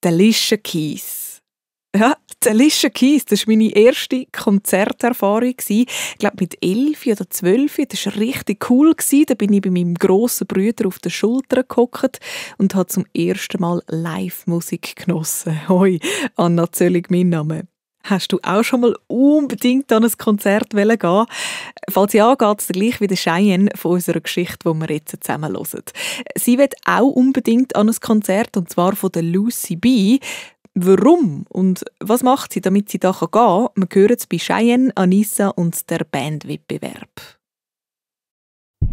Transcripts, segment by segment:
Die Alicia Keys. Ja, die Alicia Keys, das war meine erste Konzerterfahrung. Ich glaube mit 11 oder 12. Das war richtig cool. Da bin ich bei meinem grossen Bruder auf der Schulter gehockt und habe zum ersten Mal Live-Musik genossen. Hoi, Anna Zöllig, mein Name. Hast du auch schon mal unbedingt an ein Konzert gehen? Falls ja, geht es gleich wie der Cheyenne von unserer Geschichte, die wir jetzt zusammen hören. Sie will auch unbedingt an ein Konzert, und zwar von der Lucy B. Warum und was macht sie, damit sie da gehen kann? Wir hören es bei Cheyenne, Anissa und der Bandwettbewerb. 1,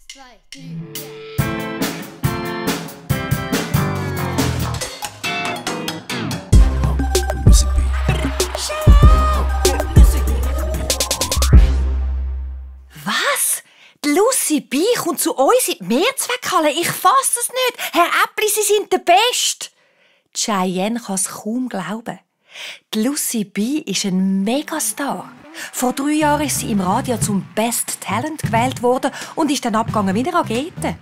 2, 3, 4. Was? Die Lucy B kommt zu uns in die Mehrzweckhalle? Ich fasse es nicht. Herr Äppli, Sie sind der Beste. Cheyenne kann es kaum glauben. Die Lucy B ist ein Megastar. Vor 3 Jahren ist sie im Radio zum Best Talent gewählt worden und ist dann abgegangen wie eine Rakete.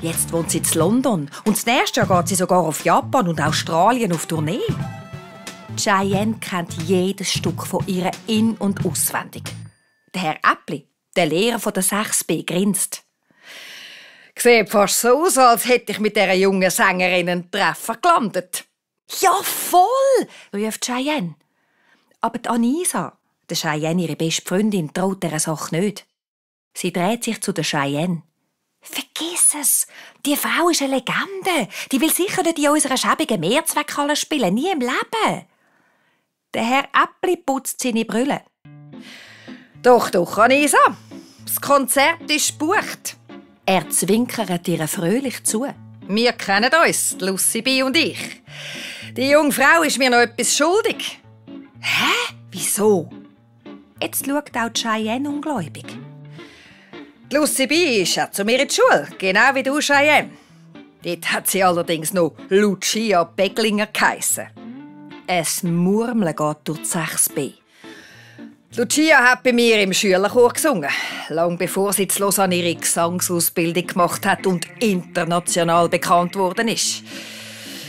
Jetzt wohnt sie in London und das nächste Jahr geht sie sogar auf Japan und Australien auf Tournee. Cheyenne kennt jedes Stück von ihr in- und auswendig. Der Herr Äppli, der Lehrer von der 6b, grinst. Sieht fast so aus, als hätte ich mit dieser jungen Sängerin einen Treffer gelandet. Ja, voll, ruft Cheyenne. Aber die Anissa, der Cheyenne, ihre beste Freundin, traut dieser Sache nicht. Sie dreht sich zu der Cheyenne. Vergiss es, die Frau ist eine Legende. Die will sicher nicht in unserer schäbigen Mehrzweckhalle spielen, nie im Leben. Der Herr Äppli putzt seine Brille. Doch, Anissa, das Konzert ist gebucht. Er zwinkert ihr fröhlich zu. Wir kennen uns, Lucy B und ich. Die junge Frau ist mir noch etwas schuldig. Hä? Wieso? Jetzt schaut auch Cheyenne ungläubig. Die Lucy B ist auch zu mir in die Schule, genau wie du, Cheyenne. Dort hat sie allerdings noch Lucia Beglinger geheissen. Ein Murmeln geht durch die 6b. Lucia hat bei mir im Schülerchor gesungen, lang bevor sie in Lausanne ihre Gesangsausbildung gemacht hat und international bekannt worden ist.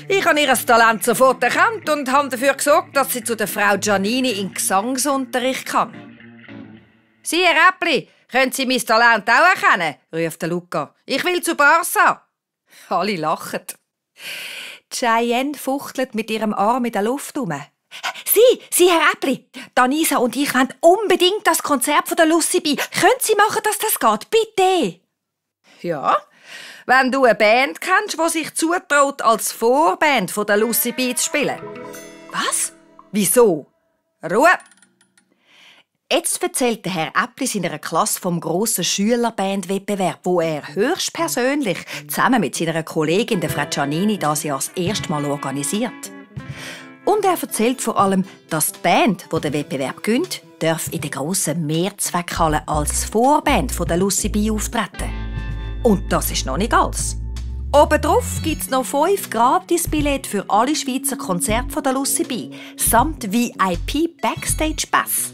Ich habe ihr Talent sofort erkannt und habe dafür gesorgt, dass sie zu der Frau Giannini in Gesangsunterricht kann. Sie, Herr Äppli, können Sie mein Talent auch erkennen? Ruft Luca. Ich will zu Barca. Alle lachen. Cheyenne fuchtelt mit ihrem Arm in der Luft herum. Sie, Herr Äppli, Anissa und ich wollen unbedingt das Konzert von der Lucy B. Können Sie machen, dass das geht? Bitte! Ja, wenn du eine Band kennst, die sich zutraut, als Vorband von der Lucy B zu spielen. Was? Wieso? Ruhe! Jetzt erzählt der Herr Äppli seiner Klasse vom grossen Schülerbandwettbewerb, wo er höchstpersönlich zusammen mit seiner Kollegin, der Frau Giannini, das Jahr das erste Mal organisiert. Und er erzählt vor allem, dass die Band, die den Wettbewerb gewinnt, in der grossen Mehrzweckhalle als Vorband von der Lucy B auftreten. Und das ist noch nicht alles. Obendrauf gibt es noch 5 Gratis-Billette für alle Schweizer Konzerte von der Lucy B, samt VIP-Backstage-Pass.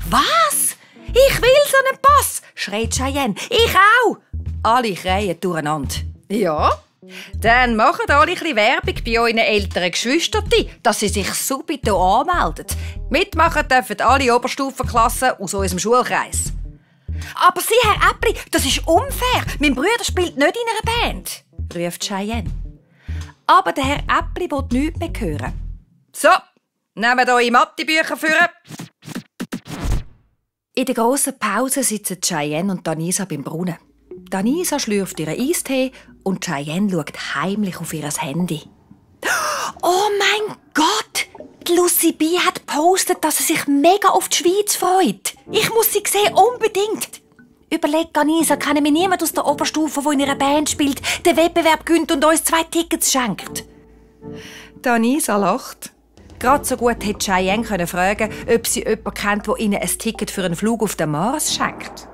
Was? Ich will so einen Pass, schreit Cheyenne. Ich auch. Alle schreien durcheinander. Ja? Dann machen alle ein bisschen Werbung bei euren älteren Geschwistern, dass sie sich subito anmelden. Mitmachen dürfen alle Oberstufenklassen aus unserem Schulkreis. Aber Sie, Herr Äppli, das ist unfair. Mein Bruder spielt nicht in einer Band, ruft Cheyenne. Aber der Herr Äppli will nichts mehr hören. So, nehmt eure Mathebücher vor. In der grossen Pause sitzen Cheyenne und Anissa beim Brunnen. Anissa schlürft ihren Eistee und Cheyenne schaut heimlich auf ihr Handy. Oh mein Gott! Die Lucy B hat gepostet, dass sie sich mega auf die Schweiz freut. Ich muss sie sehen, unbedingt. Überleg, Anissa, kennt mir niemand aus der Oberstufe, der in ihrer Band spielt, den Wettbewerb gönnt und uns 2 Tickets schenkt. Anissa lacht. Gerade so gut hätte Cheyenne fragen können, ob sie jemanden kennt, der ihnen ein Ticket für einen Flug auf den Mars schenkt.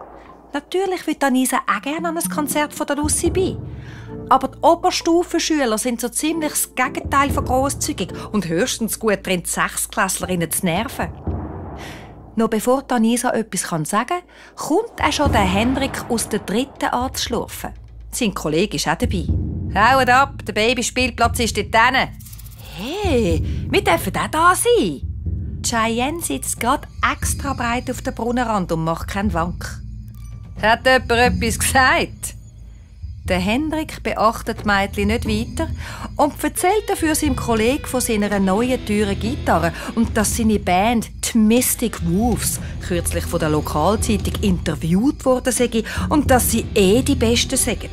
Natürlich würde Anissa auch gerne an ein Konzert von der Lucy B. Aber die Oberstufenschüler sind so ziemlich das Gegenteil von grosszügig und höchstens gut drin, die Sechstklässlerinnen zu nerven. Noch bevor Anissa etwas sagen kann, kommt auch schon der Hendrik aus der 3. anzuschlurfen. Sein Kollege ist auch dabei. Haut ab, der Babyspielplatz ist dort hinten. Hey, wir dürfen auch da sein. Cheyenne sitzt gerade extra breit auf dem Brunnenrand und macht keinen Wank. Hat jemand etwas gesagt? Der Hendrik beachtet die Mädchen nicht weiter und erzählt dafür seinem Kollegen von seiner neuen teuren Gitarre und dass seine Band die Mystic Wolves kürzlich von der Lokalzeitung interviewt worden sei und dass sie die Besten seien.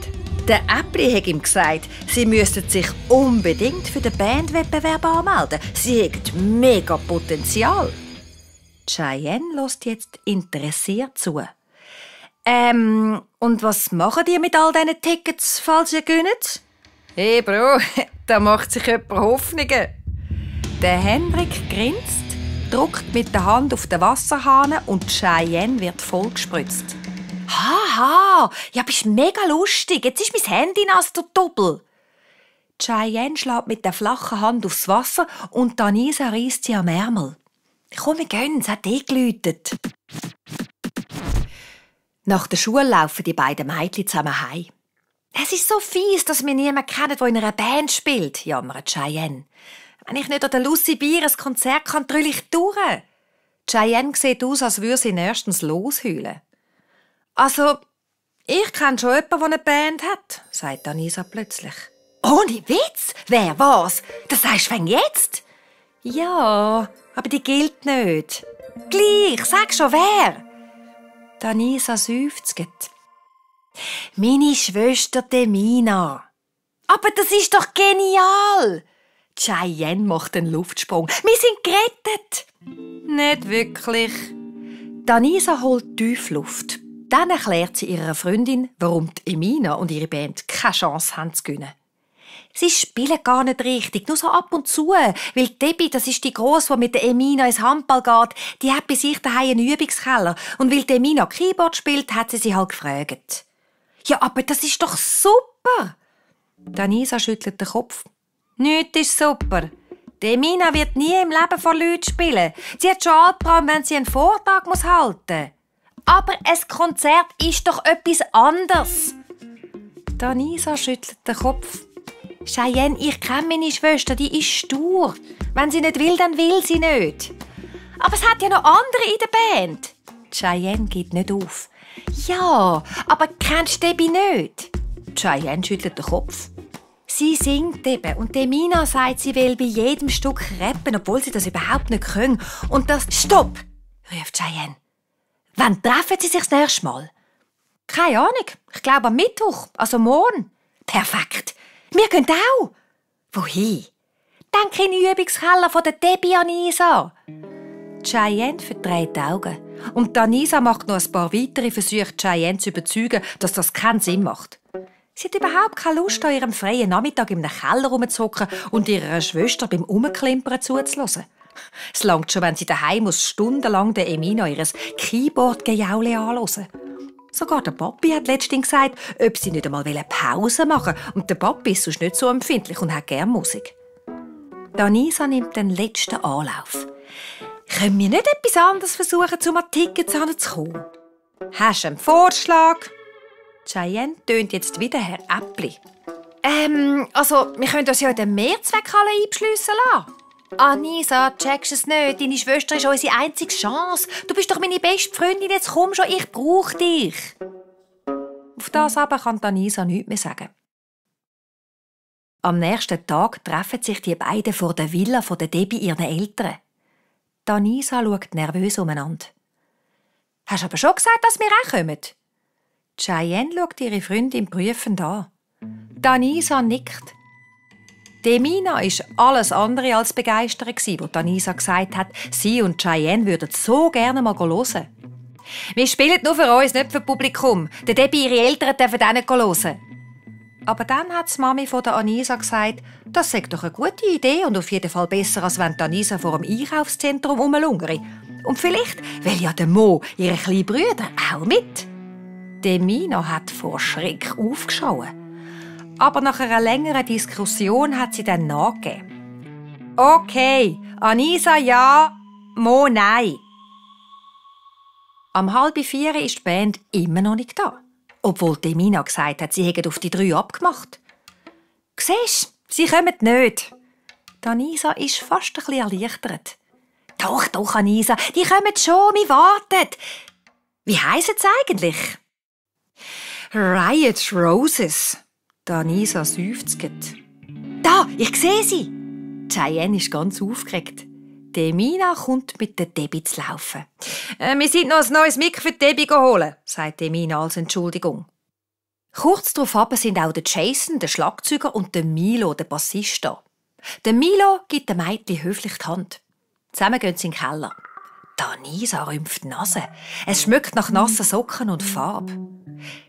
Der Äppli hat ihm gesagt, sie müssten sich unbedingt für den Bandwettbewerb anmelden. Sie hätten mega Potenzial. Cheyenne hört jetzt interessiert zu. Und was machen die mit all diesen Tickets, falls ihr gönnt? Hey Bro, da macht sich jemand Hoffnungen. Der Hendrik grinst, drückt mit der Hand auf den Wasserhahn und Cheyenne wird vollgespritzt. Haha, ja, bist mega lustig. Jetzt ist mein Handy nass, du Doppel. Cheyenne schlägt mit der flachen Hand aufs Wasser und Anisa reisst sie am Ärmel. Komm, wir gehen, es hat geläutet. Nach der Schule laufen die beiden Mädchen zusammen heim. Es ist so fies, dass wir niemanden kennen, der in einer Band spielt, jammert Cheyenne. Wenn ich nicht an der Lucy Bier ein Konzert kann, drülle ich durch. Cheyenne sieht aus, als würde sie nächstens losheulen. Also, ich kenne schon jemanden, der eine Band hat, sagt Anisa plötzlich. Ohne Witz? Wer was? Das sagst du jetzt? Ja, aber die gilt nicht. Gleich, sag schon wer. Anisa seufzt. Meine Schwester Demina. Aber das ist doch genial. Cheyenne macht einen Luftsprung. Wir sind gerettet. Nicht wirklich. Anisa holt tief Luft. Dann erklärt sie ihrer Freundin, warum die Emina und ihre Band keine Chance haben zu gewinnen. Sie spielen gar nicht richtig, nur so ab und zu. Weil Debbie, das ist die Grosse, die mit der Emina ins Handball geht, die hat bei sich daheim einen Übungskeller. Und weil die Emina Keyboard spielt, hat sie halt gefragt. Ja, aber das ist doch super! Anisa schüttelt den Kopf. Nichts ist super. Die Emina wird nie im Leben vor Leuten spielen. Sie hat schon Albtraum, wenn sie einen Vortrag halten muss. Aber ein Konzert ist doch etwas anderes. Anisa schüttelt den Kopf. Cheyenne, ich kenne meine Schwester, die ist stur. Wenn sie nicht will, dann will sie nicht. Aber es hat ja noch andere in der Band. Cheyenne geht nicht auf. Ja, aber kennst du Debbie nicht? Cheyenne schüttelt den Kopf. Sie singt eben und Emina sagt, sie will bei jedem Stück rappen, obwohl sie das überhaupt nicht können. Und das... Stopp! Ruft Cheyenne. Wann treffen sie sich das nächste Mal? Keine Ahnung. Ich glaube am Mittwoch, also morgen. Perfekt. Wir gehen auch. Wohin? Denk in den Übungskeller von der Debbie Anisa. Cheyenne verdreht die Augen. Und Anisa macht noch ein paar weitere Versuche, Cheyenne zu überzeugen, dass das keinen Sinn macht. Sie hat überhaupt keine Lust, an ihrem freien Nachmittag in einem Keller rumzuhocken und ihrer Schwester beim Umklimpern zuzuhören. Es langt schon, wenn sie daheim stundenlang der Emina ihres Keyboard-Gejaule anhören. Sogar der Papi hat letztens gesagt, ob sie nicht einmal Pause machen wollen. Und der Papi ist sonst nicht so empfindlich und hat gerne Musik. Anisa nimmt den letzten Anlauf. Können wir nicht etwas anderes versuchen, um an Tickets heranzukommen? Hast du einen Vorschlag? Cheyenne tönt jetzt wieder Herr Äppli. Also, wir können uns ja in der Mehrzweckhalle einschliessen lassen. Anisa, checkst es nicht? Deine Schwester ist unsere einzige Chance. Du bist doch meine beste Freundin, jetzt komm schon, ich brauche dich. Auf das aber kann Anisa nichts mehr sagen. Am nächsten Tag treffen sich die beiden vor der Villa von der Debbie ihren Eltern. Anisa schaut nervös umeinander. Hast du aber schon gesagt, dass wir auch kommen? Cheyenne schaut ihre Freundin prüfend an. Anisa nickt. Emina war alles andere als begeistert, als Anisa gesagt hat, sie und Cheyenne würden so gerne mal hören. Wir spielen nur für uns, nicht für das Publikum. Der Debbie, ihre Eltern dürfen auch nicht hören. Aber dann hat die Mami von der Anisa gesagt, das sei doch eine gute Idee und auf jeden Fall besser, als wenn Anisa vor dem Einkaufszentrum rumlungere. Und vielleicht will ja der Mo, ihre kleinen Brüder, auch mit. Emina hat vor Schreck aufgeschaut. Aber nach einer längeren Diskussion hat sie dann nachgegeben. Okay, Anisa ja, Mo nein. Am 3:30 ist die Band immer noch nicht da. Obwohl Emina gesagt hat, sie hätten auf die 3 abgemacht. Siehst, sie kommen nicht. Anisa ist fast ein bisschen erleichtert. Doch, Anisa, die kommen schon, wir warten. Wie heissen sie eigentlich? Riot Roses. Anisa seufzt. Da, ich sehe sie. Cheyenne ist ganz aufgeregt. Emina kommt mit der Debbie zu laufen. Wir sind noch ein neues Mic für Debbie holen, sagt Emina als Entschuldigung. Kurz darauf sind auch der Jason, der Schlagzeuger, und der Milo, der Bassist, da. Der Milo gibt dem Mädchen höflich die Hand. Zusammen gehen sie in den Keller. Anisa rümpft die Nase. Es schmeckt nach nassen Socken und Farbe.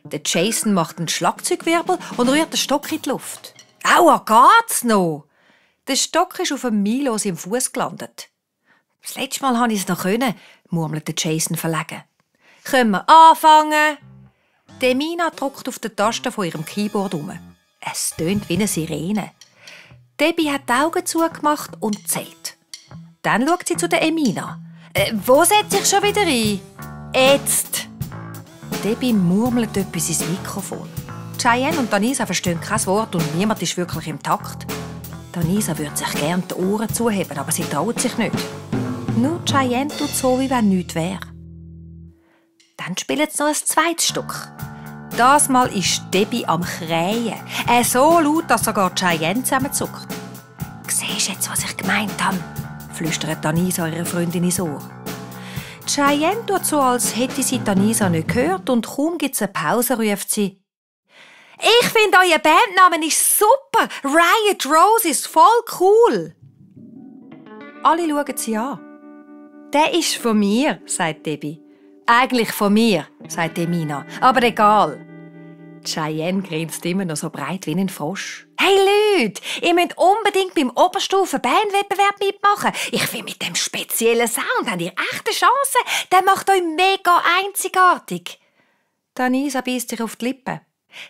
Der Jason macht einen Schlagzeugwirbel und rührt den Stock in die Luft. Aua, geht's noch? Der Stock ist auf dem Milo seinem Fuß gelandet. Das letzte Mal konnte ich es noch, murmelte Jason verlegen. Können wir anfangen? Emina drückt auf die Taste von ihrem Keyboard herum. Es tönt wie eine Sirene. Debbie hat die Augen zugemacht und zählt. Dann schaut sie zu der Emina. Wo setze ich schon wieder ein? Jetzt! Debbie murmelt etwas ins Mikrofon. Cheyenne und Anisa verstehen kein Wort und niemand ist wirklich im Takt. Anisa würde sich gerne die Ohren zuheben, aber sie traut sich nicht. Nur Cheyenne tut so, wie wenn nichts wäre. Dann spielen sie noch ein zweites Stück. Das Mal ist Debbie am Krähen. So laut, dass sogar Cheyenne zusammenzuckt. «Siehst du jetzt, was ich gemeint habe?» flüstert Anisa ihrer Freundin ins Ohr. Cheyenne tut so, als hätte sie Anisa nicht gehört, und kaum gibt es eine Pause, ruft sie: «Ich finde, euer Bandname ist super! Riot Roses, voll cool!» Alle schauen sie an. «Der ist von mir», sagt Debbie. «Eigentlich von mir», sagt Emina. «Aber egal.» Cheyenne grinst immer noch so breit wie ein Frosch. «Hey Leute, ihr müsst unbedingt beim Oberstufen-Bandwettbewerb mitmachen. Ich finde, mit dem speziellen Sound habt ihr echte Chance. Der macht euch mega einzigartig.» Anisa beißt sich auf die Lippen.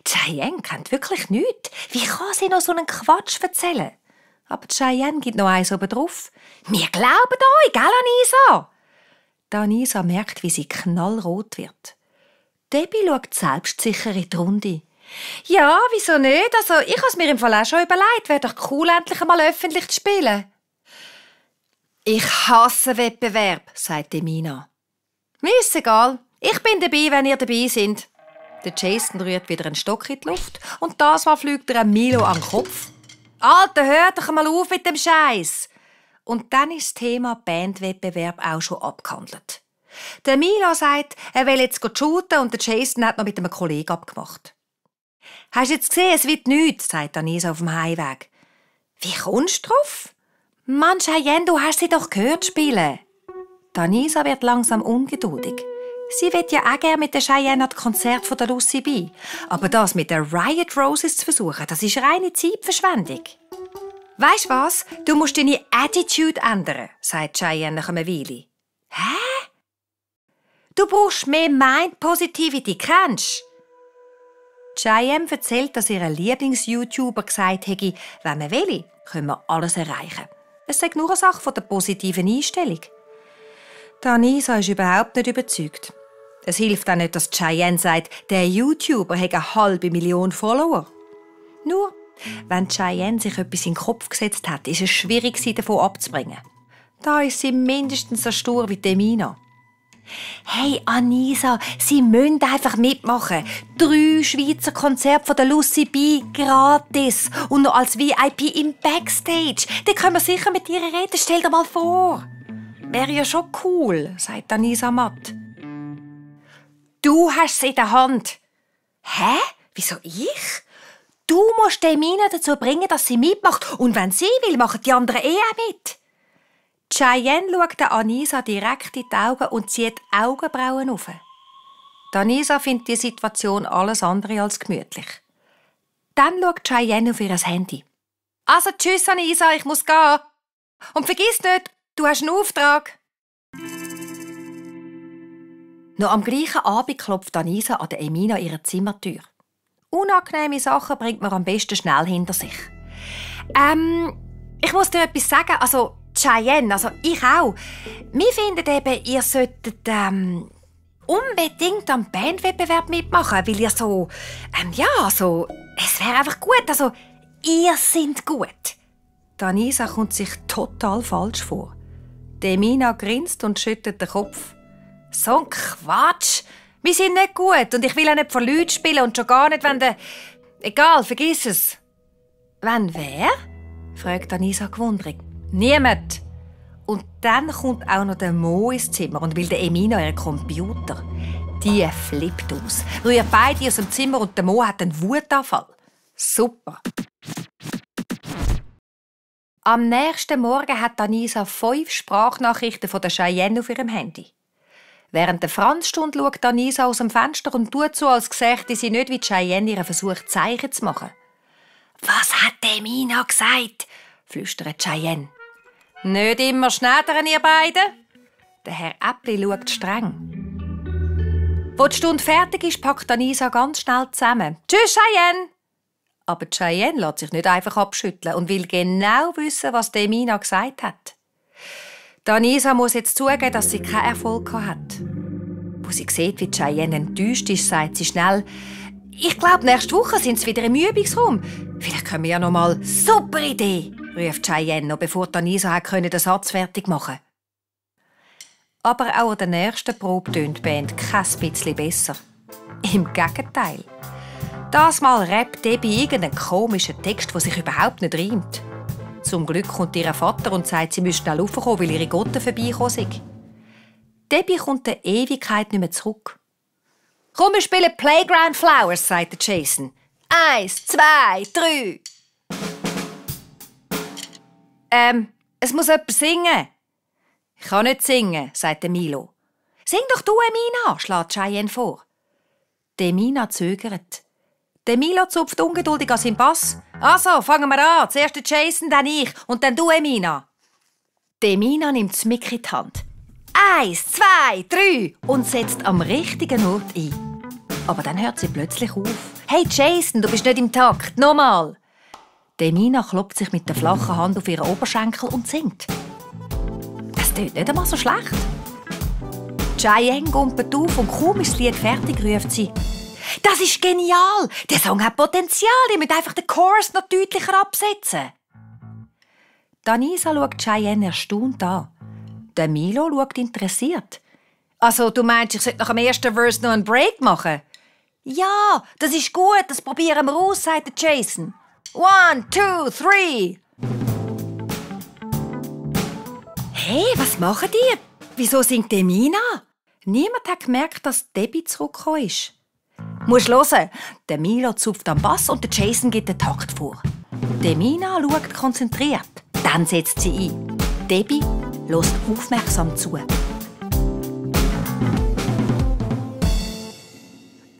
Cheyenne kennt wirklich nichts. Wie kann sie noch so einen Quatsch erzählen? Aber Cheyenne gibt noch eins oben drauf. «Wir glauben euch, gell, Anisa?» Anisa merkt, wie sie knallrot wird. Debbie schaut selbstsicher in die Runde. «Ja, wieso nicht? Also, ich habe es mir im Fall auch schon überlegt. Wäre doch cool, endlich einmal öffentlich zu spielen.» «Ich hasse Wettbewerb», sagt Emina. «Mir ist egal. Ich bin dabei, wenn ihr dabei seid.» Der Jason rührt wieder einen Stock in die Luft und das Mal fliegt er Milo an den Kopf. «Alter, hör doch mal auf mit dem Scheiß!» Und dann ist das Thema Bandwettbewerb auch schon abgehandelt. Der Milo sagt, er will jetzt shooten und der Jason hat noch mit einem Kollegen abgemacht. «Hast du jetzt gesehen, es wird nichts», sagt Anisa auf dem Heimweg. «Wie kommst du drauf?» «Mann, Cheyenne, du hast sie doch gehört spielen.» Anisa wird langsam ungeduldig. Sie will ja auch gerne mit der Cheyenne an das Konzert von der Lucy B. Aber das mit der Riot Roses zu versuchen, das ist reine Zeitverschwendung. «Weisst du was? Du musst deine Attitude ändern», sagt Cheyenne nach einer Weile. «Hä? Du brauchst mehr Mind-Positivity, kennst du?» Cheyenne erzählt, dass ihr Lieblings-YouTuber gesagt hätte, wenn man will, können wir alles erreichen. Es sei nur eine Sache der positiven Einstellung. Anisa ist überhaupt nicht überzeugt. Es hilft auch nicht, dass Cheyenne sagt, der YouTuber hat 500.000 Follower. Nur, wenn Cheyenne sich etwas in den Kopf gesetzt hat, ist es schwierig, sie davon abzubringen. Da ist sie mindestens so stur wie Emina. «Hey Anisa, Sie müssen einfach mitmachen. 3 Schweizer Konzerte von der Lucy B gratis und noch als VIP im Backstage. Da können wir sicher mit ihr reden. Stell dir mal vor.» «Wäre ja schon cool», sagt Anisa matt. «Du hast sie in der Hand.» «Hä? Wieso ich?» «Du musst Emina dazu bringen, dass sie mitmacht. Und wenn sie will, machen die anderen auch mit.» Cheyenne schaut Anisa direkt in die Augen und zieht die Augenbrauen auf. Anisa findet die Situation alles andere als gemütlich. Dann schaut Cheyenne auf ihr Handy. «Also tschüss, Anisa, ich muss gehen. Und vergiss nicht, du hast einen Auftrag.» Noch am gleichen Abend klopft Anisa an der Emina ihre Zimmertür. Unangenehme Sachen bringt man am besten schnell hinter sich. Ich muss dir etwas sagen, also Cheyenne, also ich auch. Wir finden eben, ihr solltet unbedingt am Bandwettbewerb mitmachen, weil ihr so, es wäre einfach gut, also Ihr seid gut. Anisa kommt sich total falsch vor. Emina grinst und schüttelt den Kopf. So ein Quatsch. Wir sind nicht gut und ich will auch nicht vor Leuten spielen und schon gar nicht, wenn der... Egal, vergiss es. Wenn wer? Fragt Anisa gewundert. Niemand. Und dann kommt auch noch der Mo ins Zimmer und will der Emina ihren Computer. Die flippt aus, rührt beide aus dem Zimmer und der Mo hat einen Wutanfall. Super. Am nächsten Morgen hat Anisa 5 Sprachnachrichten von der Cheyenne auf ihrem Handy. Während der Franzstunde schaut Anisa aus dem Fenster und tut so, als sähe sie nicht, wie Cheyenne ihren Versuch, Zeichen zu machen. «Was hat Emina gesagt?» flüstert Cheyenne. «Nicht immer schneidern, ihr beiden?» Der Herr Äppli schaut streng. Wo die Stunde fertig ist, packt Anisa ganz schnell zusammen. «Tschüss, Cheyenne!» Aber Cheyenne lässt sich nicht einfach abschütteln und will genau wissen, was Emina gesagt hat. Anisa muss jetzt zugeben, dass sie keinen Erfolg hat. Wo sie sieht, wie Cheyenne enttäuscht ist, sagt sie schnell: «Ich glaube, nächste Woche sind sie wieder im Übungsraum. Vielleicht können wir ja noch mal...» «Super Idee!» ruft Cheyenne, noch bevor Anisa den Satz fertig machen konnte. Aber auch an der nächsten Probe tönt die Band kein bisschen besser. Im Gegenteil. Das Mal rappt Debbie irgendeinen komischen Text, der sich überhaupt nicht reimt. Zum Glück kommt ihr Vater und sagt, sie müsse schnell raufkommen, weil ihre Gotte vorbeikommen sind. Debbie kommt der Ewigkeit nicht mehr zurück. «Komm, wir spielen Playground Flowers», sagt Jason. 1, 2, 3. Es muss jemand singen. «Ich kann nicht singen», sagt Milo. «Sing doch du, Emina», schlägt Cheyenne vor. Emina zögert. Milo zupft ungeduldig an seinen Bass. «Also, fangen wir an. Zuerst der Jason, dann ich und dann du, Emina.» Emina nimmt das Mic in die Hand. 1, 2, 3 und setzt am richtigen Ort ein. Aber dann hört sie plötzlich auf. «Hey Jason, du bist nicht im Takt. Nochmal!» Emina klopft sich mit der flachen Hand auf ihren Oberschenkel und singt. Es tönt nicht einmal so schlecht. Cheyenne gumpelt auf und kaum ist das Lied fertig, ruft sie: «Das ist genial! Der Song hat Potenzial, ihr müsst einfach den Chorus noch deutlicher absetzen.» Anisa schaut Cheyenne erstaunt an. Der Milo schaut interessiert. «Also, du meinst, ich sollte nach dem ersten Verse noch einen Break machen?» «Ja, das ist gut, das probieren wir aus», sagt Jason. 1, 2, 3. «Hey, was machen die? Wieso singt Emina?» Niemand hat gemerkt, dass Debbie zurückgekommen ist. «Musst hören!» Der Milo zupft am Bass und der Jason gibt den Takt vor. Emina schaut konzentriert. Dann setzt sie ein. Debbie hört aufmerksam zu.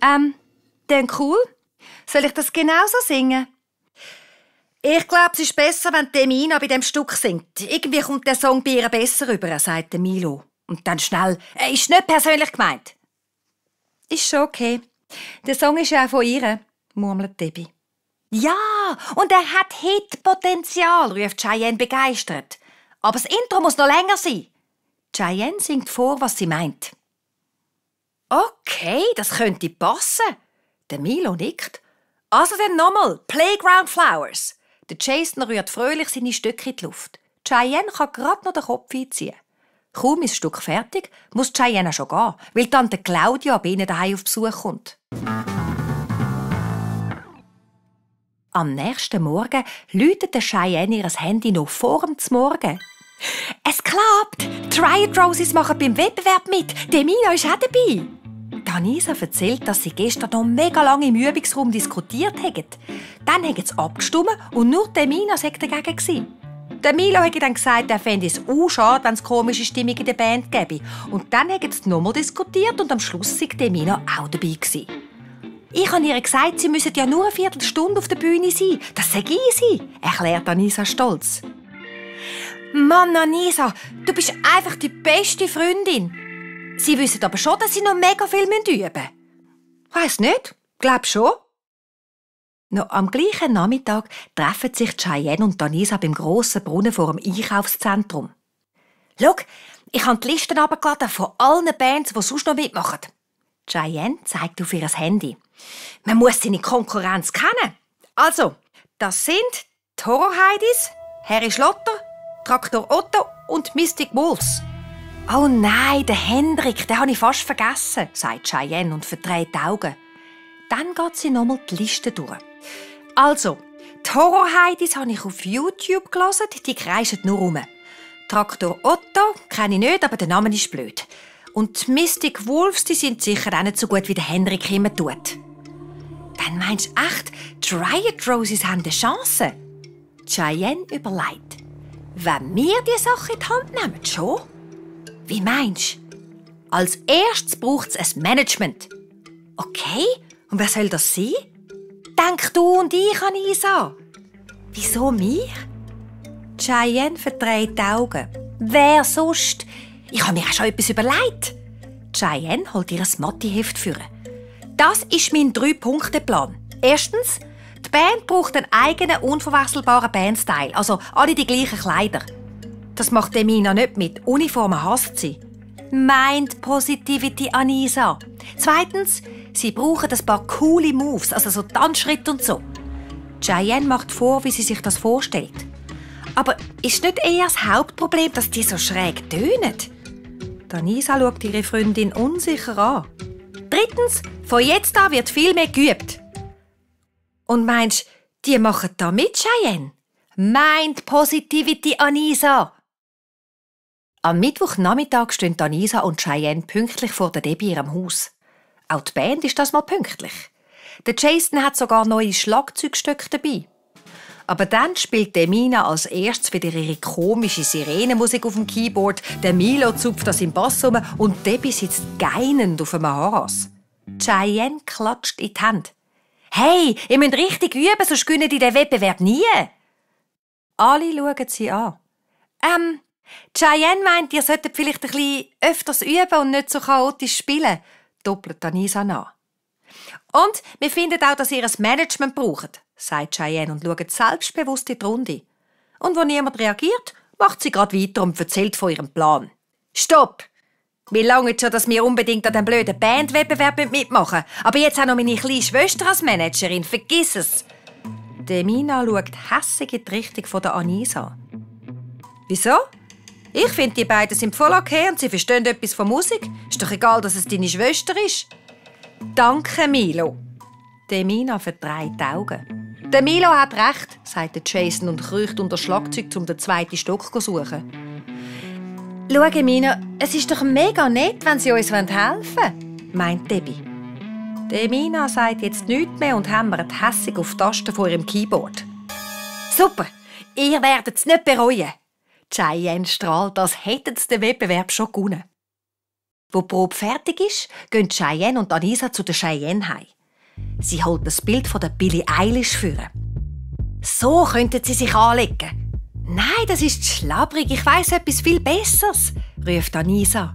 Dann cool. Soll ich das genauso singen? «Ich glaube, es ist besser, wenn Emina bei dem Stück singt. Irgendwie kommt der Song bei ihr besser rüber», sagt Milo. Und dann schnell: «Ist nicht persönlich gemeint.» «Ist schon okay. Der Song ist ja auch von ihr», murmelt Debbie. «Ja, und er hat Hitpotenzial», ruft Cheyenne begeistert. «Aber das Intro muss noch länger sein.» Cheyenne singt vor, was sie meint. «Okay, das könnte passen.» Der Milo nickt. «Also dann nochmal, Playground Flowers.» Der Jason rührt fröhlich seine Stücke in die Luft. Cheyenne kann gerade noch den Kopf einziehen. Kaum ist das Stück fertig, muss Cheyenne schon gehen, weil Tante Claudia bei ihnen daheim auf Besuch kommt. Am nächsten Morgen läutet der Cheyenne ihr Handy noch vor dem Morgen. «Es klappt! Die Riot Roses machen beim Wettbewerb mit. Emina ist auch dabei.» Anisa erzählt, dass sie gestern noch mega lange im Übungsraum diskutiert haben. Dann haben sie abgestimmt und nur Emina sei dagegen gewesen. Der Milo hat dann gesagt, er fände es schade, wenn es komische Stimmung in der Band gäbe. Und dann haben sie nochmal diskutiert und am Schluss sei Emina auch dabei gewesen. «Ich habe ihr gesagt, sie müssen ja nur eine Viertelstunde auf der Bühne sein. Das sei easy», erklärt Anisa stolz. «Mann, Anisa, du bist einfach die beste Freundin. Sie wissen aber schon, dass sie noch mega viel üben müssen.» «Weiss nicht. Glaub schon.» Noch am gleichen Nachmittag treffen sich Cheyenne und Anisa beim grossen Brunnen vor dem Einkaufszentrum. «Schau, ich habe die Listen heruntergeladen von allen Bands, die sonst noch mitmachen.» Cheyenne zeigt auf ihr Handy. «Man muss seine Konkurrenz kennen. Also, Das sind Toro Heidis, Harry Schlotter, Traktor Otto und Mystic Wolves. «Oh nein, der Hendrik, den habe ich fast vergessen», sagt Cheyenne und verdreht die Augen. Dann geht sie nochmal die Liste durch. Also, Toro Heidis habe ich auf YouTube gelesen, die kreischen nur rum. Traktor Otto kenne ich nicht, aber der Name ist blöd. Und Mystic Wolves, die sind sicher auch nicht so gut, wie der Hendrik immer tut. Dann meinst du echt, die Riot Roses haben eine Chance? Cheyenne überlegt. Wenn wir die Sache in die Hand nehmen, schon? Wie meinst du? Als erstes braucht es ein Management. Okay, und wer soll das sein? Denk du und ich, Anisa. Wieso mir? Cheyenne verdreht die Augen. Wer sonst? Ich habe mir auch schon etwas überlegt. Cheyenne holt ihr Matteheft vor. Das ist mein 3-Punkte-Plan. Erstens, die Band braucht einen eigenen, unverwechselbaren Bandstyle. Also alle die gleichen Kleider. Das macht Emina nicht mit. Uniformen hasst sie. Mind Positivity, Anisa. Zweitens, sie brauchen ein paar coole Moves, also so Tanzschritte und so. Cheyenne macht vor, wie sie sich das vorstellt. Aber ist nicht eher das Hauptproblem, dass die so schräg tönen? Anisa schaut ihre Freundin unsicher an. Drittens, von jetzt an wird viel mehr geübt. Und meinst du, die machen da mit, Cheyenne? Mind Positivity, Anisa. Am Mittwochnachmittag stehen Anisa und Cheyenne pünktlich vor der Debbie ihrem Haus. Auch die Band ist das mal pünktlich. Der Jason hat sogar neue Schlagzeugstöcke dabei. Aber dann spielt Emina als erstes wieder ihre komische Sirenenmusik auf dem Keyboard, der Milo zupft das im Bass rum und Debbie sitzt geinend auf einem Haras. Cheyenne klatscht in die Hände. «Hey, ihr müsst richtig üben, sonst gewinnen die den Wettbewerb nie!» Alle schauen sie an. Cheyenne meint, ihr solltet vielleicht ein bisschen öfters üben und nicht so chaotisch spielen, doppelt Anisa nach. «Und wir finden auch, dass ihr ein Management braucht», sagt Cheyenne und schaut selbstbewusst in die Runde. Und wo niemand reagiert, macht sie gerade weiter und erzählt von ihrem Plan. «Stopp! Wie lange schon, dass wir unbedingt an diesem blöden Bandwettbewerb mitmachen? Aber jetzt auch noch meine kleine Schwester als Managerin. Vergiss es!» Emina schaut hässig in die Richtung von der Anisa. «Wieso? Ich finde, die beiden sind voll okay und sie verstehen etwas von Musik. Ist doch egal, dass es deine Schwester ist.» «Danke, Milo.» Emina verdreht die Augen. «Der Milo hat recht», sagt Jason und kriecht unter das Schlagzeug, um den zweiten Stock zu suchen. «Schau, Emina, es ist doch mega nett, wenn Sie uns helfen wollen», meint Debbie. Emina sagt jetzt nichts mehr und hämmert hässig auf die Tasten vor ihrem Keyboard. «Super, ihr werdet es nicht bereuen.» Cheyenne strahlt, als hätten sie den Wettbewerb schon gewonnen. Wo die Probe fertig ist, gehen Cheyenne und Anisa zu der Cheyenne heim. Sie holt das Bild von der Billie Eilish führen. «So könnten sie sich anlegen.» «Nein, das ist schlabrig, ich weiss etwas viel Besseres», ruft Anisa.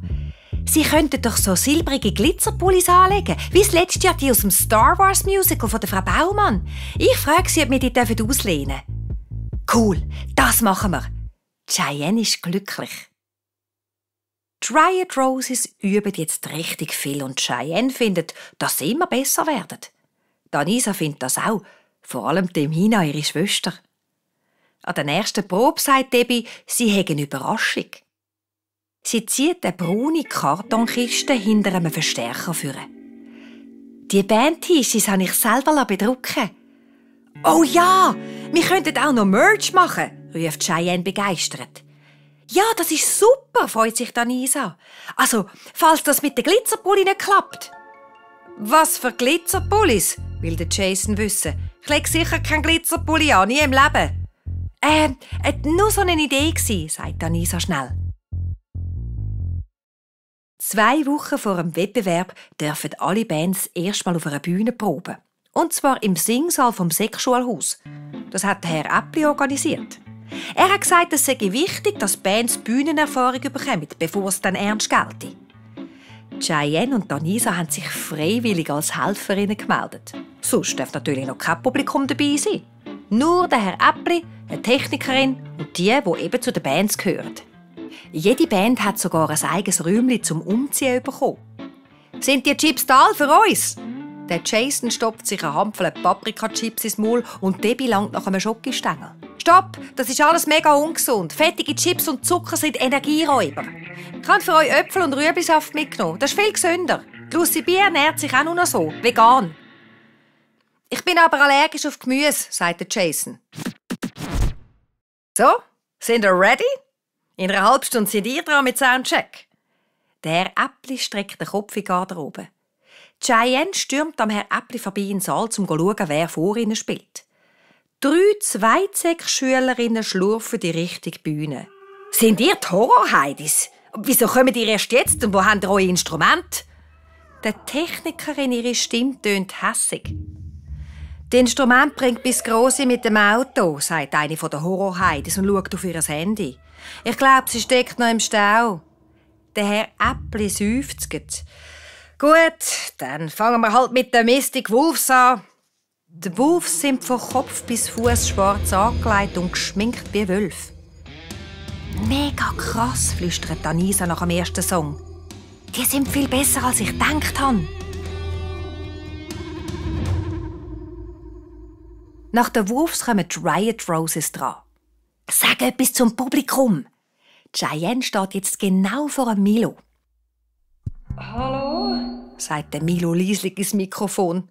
«Sie könnten doch so silbrige Glitzerpullis anlegen, wie das letzte Jahr die aus dem Star Wars Musical von der Frau Baumann. Ich frage sie, ob wir die auslehnen dürfen.» «Cool, das machen wir.» Cheyenne ist glücklich. Die Riot Roses üben jetzt richtig viel und Cheyenne findet, dass sie immer besser werden. Anisa findet das auch, vor allem Emina, ihre Schwester. An der nächsten Probe sagt Debbie, sie hätte eine Überraschung. Sie zieht eine braune Kartonkiste hinter einem Verstärker vor. «Die Band-T-Shirts habe ich selber bedrucken. «Oh ja, wir könnten auch noch Merch machen», ruft Cheyenne begeistert. «Ja, das ist super», freut sich Anisa. «Also, falls das mit den Glitzerpulli nicht klappt.» «Was für Glitzerpullis?» will der Jason wissen. «Ich lege sicher keinen Glitzerpulli an, nie im Leben.» Nur so eine Idee gsi, sagt Anisa schnell. 2 Wochen vor dem Wettbewerb dürfen alle Bands erstmal auf einer Bühne proben. Und zwar im Singsaal vom Sechsschulhaus. Das hat Herr Äppli organisiert. Er hat gesagt, es sei wichtig, dass Bands Bühnenerfahrung bekommen, bevor es dann ernst gelte. Cheyenne und Anisa haben sich freiwillig als Helferinnen gemeldet. Sonst darf natürlich noch kein Publikum dabei sein. Nur der Herr Äppli, eine Technikerin und die eben zu den Bands gehören. Jede Band hat sogar ein eigenes Räumchen zum Umziehen bekommen. «Sind die Chips da für uns?» Der Jason stopft sich eine Handvoll Paprikachips ins Maul und Debbie langt nach einem Schokostängel. «Stopp! Das ist alles mega ungesund. Fettige Chips und Zucker sind Energieräuber. Ich habe für euch Äpfel und Rüeblisaft mitgenommen. Das ist viel gesünder. Die Lucy B ernährt sich auch nur noch so, vegan.» «Ich bin aber allergisch auf Gemüse», sagt der Jason. «So, sind ihr ready? In einer halben Stunde seid ihr dran mit Soundcheck.» Der Herr Äppli streckt den Kopf in die Garderobe. Cheyenne stürmt am Herr Äppli vorbei in den Saal, um zu schauen, wer vor ihnen spielt. 3 Zweizeck-Schülerinnen schlurfen die Richtung Bühne. «Sind ihr die Horror-Heidis? Wieso kommt ihr erst jetzt und wo habt ihr euer Instrument?» Der Technikerin ihre Stimme tönt hässig. «Das Instrument bringt bis Grosse mit dem Auto», sagt eine der Horror-Heidis und schaut auf ihr Handy. «Ich glaube, sie steckt noch im Stau.» Der Herr Äppli seufzt. «Gut, dann fangen wir halt mit den Mystic Wolves an.» Die Wolves sind von Kopf bis Fuß schwarz angelegt und geschminkt wie Wölfe. «Mega krass», flüstert Anisa nach dem ersten Song. «Die sind viel besser, als ich gedacht habe.» Nach den Wolves kommen die Riot Roses dran. «Sag etwas zum Publikum!» Cheyenne steht jetzt genau vor dem Milo. «Hallo?» sagt der Milo leislich ins Mikrofon.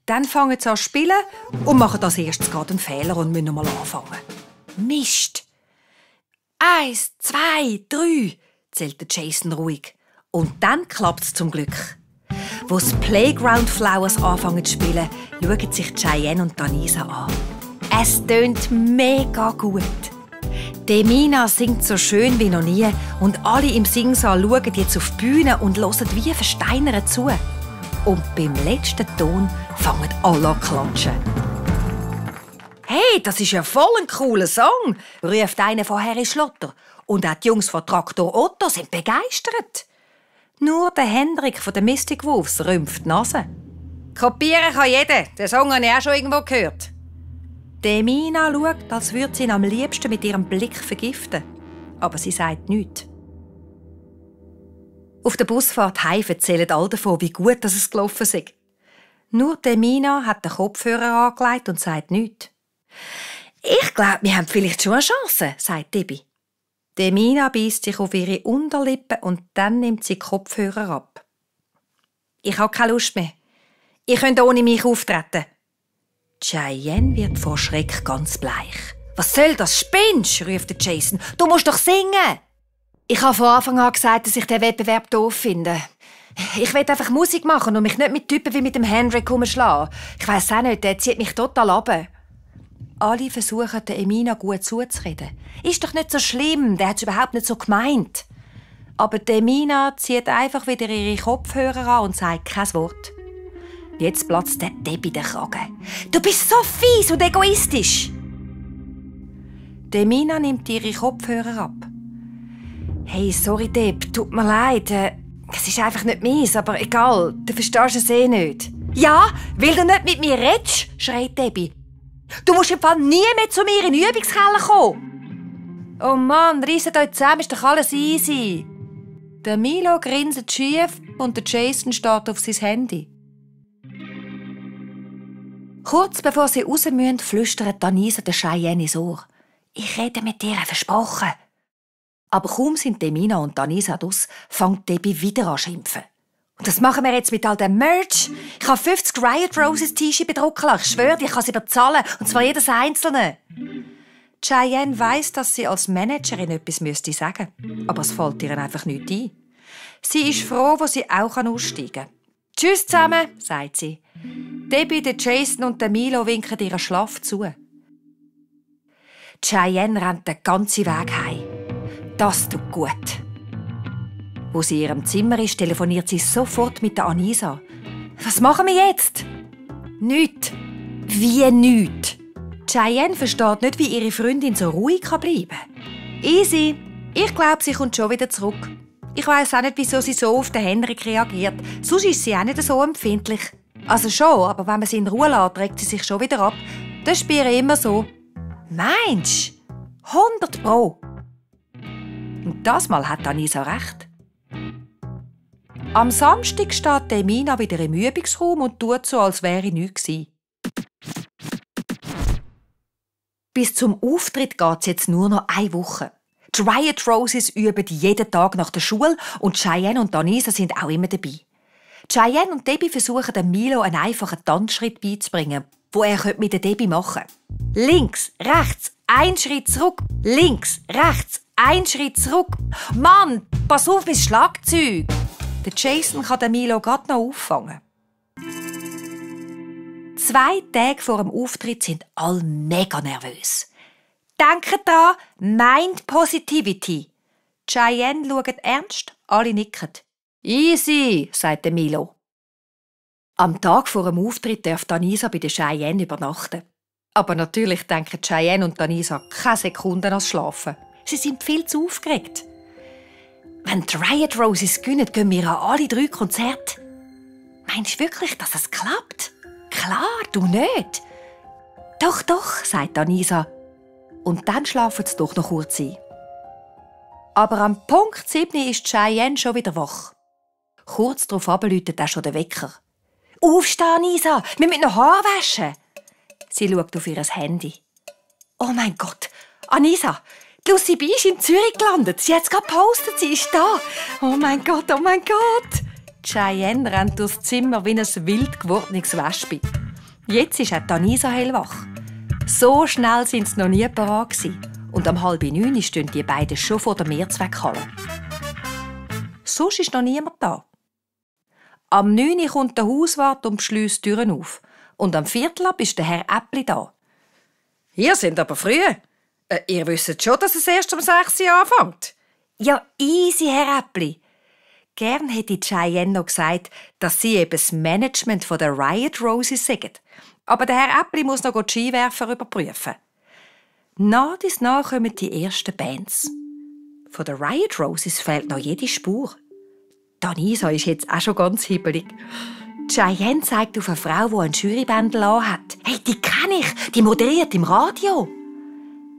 Dann fangen sie an zu spielen und machen als erstes gerade einen Fehler und müssen nochmal anfangen. «Mist!» 1, 2, 3, zählt der Jason ruhig. Und dann klappt es zum Glück. Wo die Playground Flowers anfangen zu spielen, schauen sich Cheyenne und Anisa an. Es tönt mega gut. Demina singt so schön wie noch nie und alle im Singsaal schauen jetzt auf die Bühne und hören wie versteinert zu. Und beim letzten Ton fangen alle an zu klatschen. «Hey, das ist ja voll ein cooler Song», ruft einer von Harry Schlotter. Und auch die Jungs von Traktor Otto sind begeistert. Nur der Hendrik von den Mystic Wolves rümpft die Nase. «Kopieren kann jeder, den Song habe ich auch schon irgendwo gehört.» Demina schaut, als würde sie ihn am liebsten mit ihrem Blick vergiften. Aber sie sagt nichts. Auf der Busfahrt heim erzählen alle davon, wie gut es gelaufen ist. Nur Demina hat den Kopfhörer angelegt und sagt nichts. «Ich glaube, wir haben vielleicht schon eine Chance», sagt Debbie. Demina beißt sich auf ihre Unterlippe und dann nimmt sie die Kopfhörer ab. «Ich habe keine Lust mehr. Ihr könnt ohne mich auftreten.» Cheyenne wird vor Schreck ganz bleich. «Was soll das? Spinnst?» ruft Jason. «Du musst doch singen!» «Ich habe von Anfang an gesagt, dass ich den Wettbewerb doof finde. Ich will einfach Musik machen und mich nicht mit Typen wie mit dem Hendrik rumschlagen. Ich weiss auch nicht, der zieht mich total runter.» Alle versuchen, der Emina gut zuzureden. «Ist doch nicht so schlimm, der hat es überhaupt nicht so gemeint.» Aber die Emina zieht einfach wieder ihre Kopfhörer an und sagt kein Wort. Jetzt platzt der Debbie den Kragen. «Du bist so fies und egoistisch!» Die Emina nimmt ihre Kopfhörer ab. «Hey, sorry Deb, tut mir leid. Es ist einfach nicht meins, aber egal, du verstehst es eh nicht.» «Ja, weil du nicht mit mir redest», schreit Debbie. «Du musst im Fall nie mehr zu mir in den Übungskeller kommen.» «Oh Mann, reisset euch zusammen, ist doch alles easy.» Der Milo grinset schief und der Jason starrt auf sein Handy. Kurz bevor sie raus müssen, flüstert Anisa der Cheyenne ins Ohr. «Ich rede mit dir, versprochen.» Aber kaum sind Demina und Anisa draus, fängt Debbie wieder an zu schimpfen. «Und das machen wir jetzt mit all dem Merch? Ich habe 50 Riot Roses T-Shirts bedrucken lassen. Ich schwöre, ich kann sie bezahlen, und zwar jedes einzelne.» Cheyenne weiss, dass sie als Managerin etwas sagen müsste, aber es fällt ihr einfach nichts ein. Sie ist froh, wo sie auch aussteigen kann. «Tschüss zusammen», sagt sie. Debbie, der Jason und der Milo winken ihr schlaff zu. Cheyenne rennt den ganzen Weg heim. Das tut gut. Wo sie in ihrem Zimmer ist, telefoniert sie sofort mit der Anisa. «Was machen wir jetzt?» «Nichts.» «Wie nichts?» Cheyenne versteht nicht, wie ihre Freundin so ruhig bleiben kann. «Easy. Ich glaube, sie kommt schon wieder zurück. Ich weiss auch nicht, wieso sie so auf den Henrik reagiert. Sonst ist sie auch nicht so empfindlich. Also schon, aber wenn man sie in Ruhe lässt, regt sie sich schon wieder ab. Das ist bei ihr immer so.» «Meinst du? 100%. Und das Mal hat Anisa recht. Am Samstag steht Emina wieder im Übungsraum und tut so, als wäre nichts gewesen. Bis zum Auftritt geht es jetzt nur noch 1 Woche. Die Riot Roses üben jeden Tag nach der Schule und Cheyenne und Danisa sind auch immer dabei. Cheyenne und Debbie versuchen dem Milo einen einfachen Tanzschritt beizubringen, wo er mit der Debbie machen könnte. Links, rechts, 1 Schritt zurück. Links, rechts, 1 Schritt zurück. Mann, pass auf mit Schlagzeug. Der Jason kann den Milo gerade noch auffangen. 2 Tage vor dem Auftritt sind alle mega nervös. Denkt dran, Mind Positivity. Cheyenne schaut ernst, alle nicken. Easy, sagt Milo. Am Tag vor dem Auftritt darf Danisa bei der Cheyenne übernachten. Aber natürlich denken Cheyenne und Danisa keine Sekunde ans Schlafen. Sie sind viel zu aufgeregt. Wenn die Riot Roses gewinnen, gehen wir an alle 3 Konzerte. Meinst du wirklich, dass es klappt? Klar, du nicht. Doch, doch, sagt Danisa. Und dann schlafen sie doch noch kurz ein. Aber am Punkt 7 ist Cheyenne schon wieder wach. Kurz darauf läutet auch schon der Wecker. Aufstehen, Anisa, wir müssen noch Haare waschen. Sie schaut auf ihr Handy. Oh mein Gott, Anisa, Lucy B ist in Zürich gelandet. Sie hat es gerade gepostet, sie ist da. Oh mein Gott, oh mein Gott. Cheyenne rennt durchs Zimmer wie ein wild gewordenes Wespe. Jetzt ist auch Anisa hellwach. So schnell sind sie noch nie parat gewesen. Und um 8:30 stehen die beiden schon vor der Mehrzweckhalle. Sonst ist noch niemand da. Am 9 Uhr kommt der Hauswart und schliesst die Türen auf. Und am 7:15 ist der Herr Äppli da. «Ihr seid aber früh. Ihr wisst schon, dass es erst um 6 Uhr anfängt.» «Ja, easy, Herr Äppli.» Gern hätte Cheyenne noch gesagt, dass sie eben das Management der Riot Roses sind. Aber der Herr Äppli muss noch die Skiwerfer überprüfen. Nach und nach kommen die ersten Bands. Von der Riot Roses fehlt noch jede Spur. Danisa ist jetzt auch schon ganz hibbelig. Cheyenne zeigt auf eine Frau, die ein Jurybändel anhat. «Hey, die kenne ich, die moderiert im Radio.»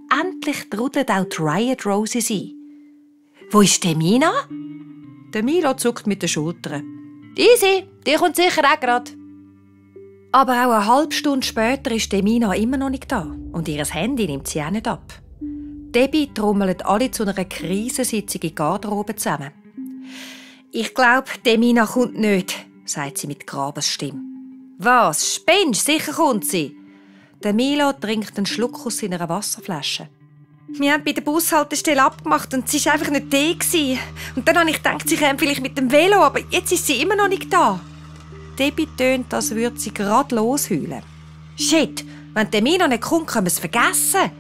Endlich trudelt auch die Riot Roses ein. «Wo ist Emina?» Der Milo zuckt mit den Schultern. «Easy, die kommt sicher auch gerade.» Aber auch eine halbe Stunde später ist Emina immer noch nicht da. Und ihr Handy nimmt sie auch nicht ab. Debbie trommelt alle zu einer Krisensitzung in Garderobe zusammen. «Ich glaube, Emina kommt nicht», sagt sie mit Grabesstimme. «Was? Spinnst? Sicher kommt sie!» Der Milo trinkt einen Schluck aus seiner Wasserflasche. «Wir haben bei der Bushaltestelle abgemacht und sie war einfach nicht da. Und dann habe ich gedacht, sie käme vielleicht mit dem Velo, aber jetzt ist sie immer noch nicht da.» Debbie tönt, als würde sie gerade losheulen. «Shit, wenn der Emina nicht kommt, können wir es vergessen.»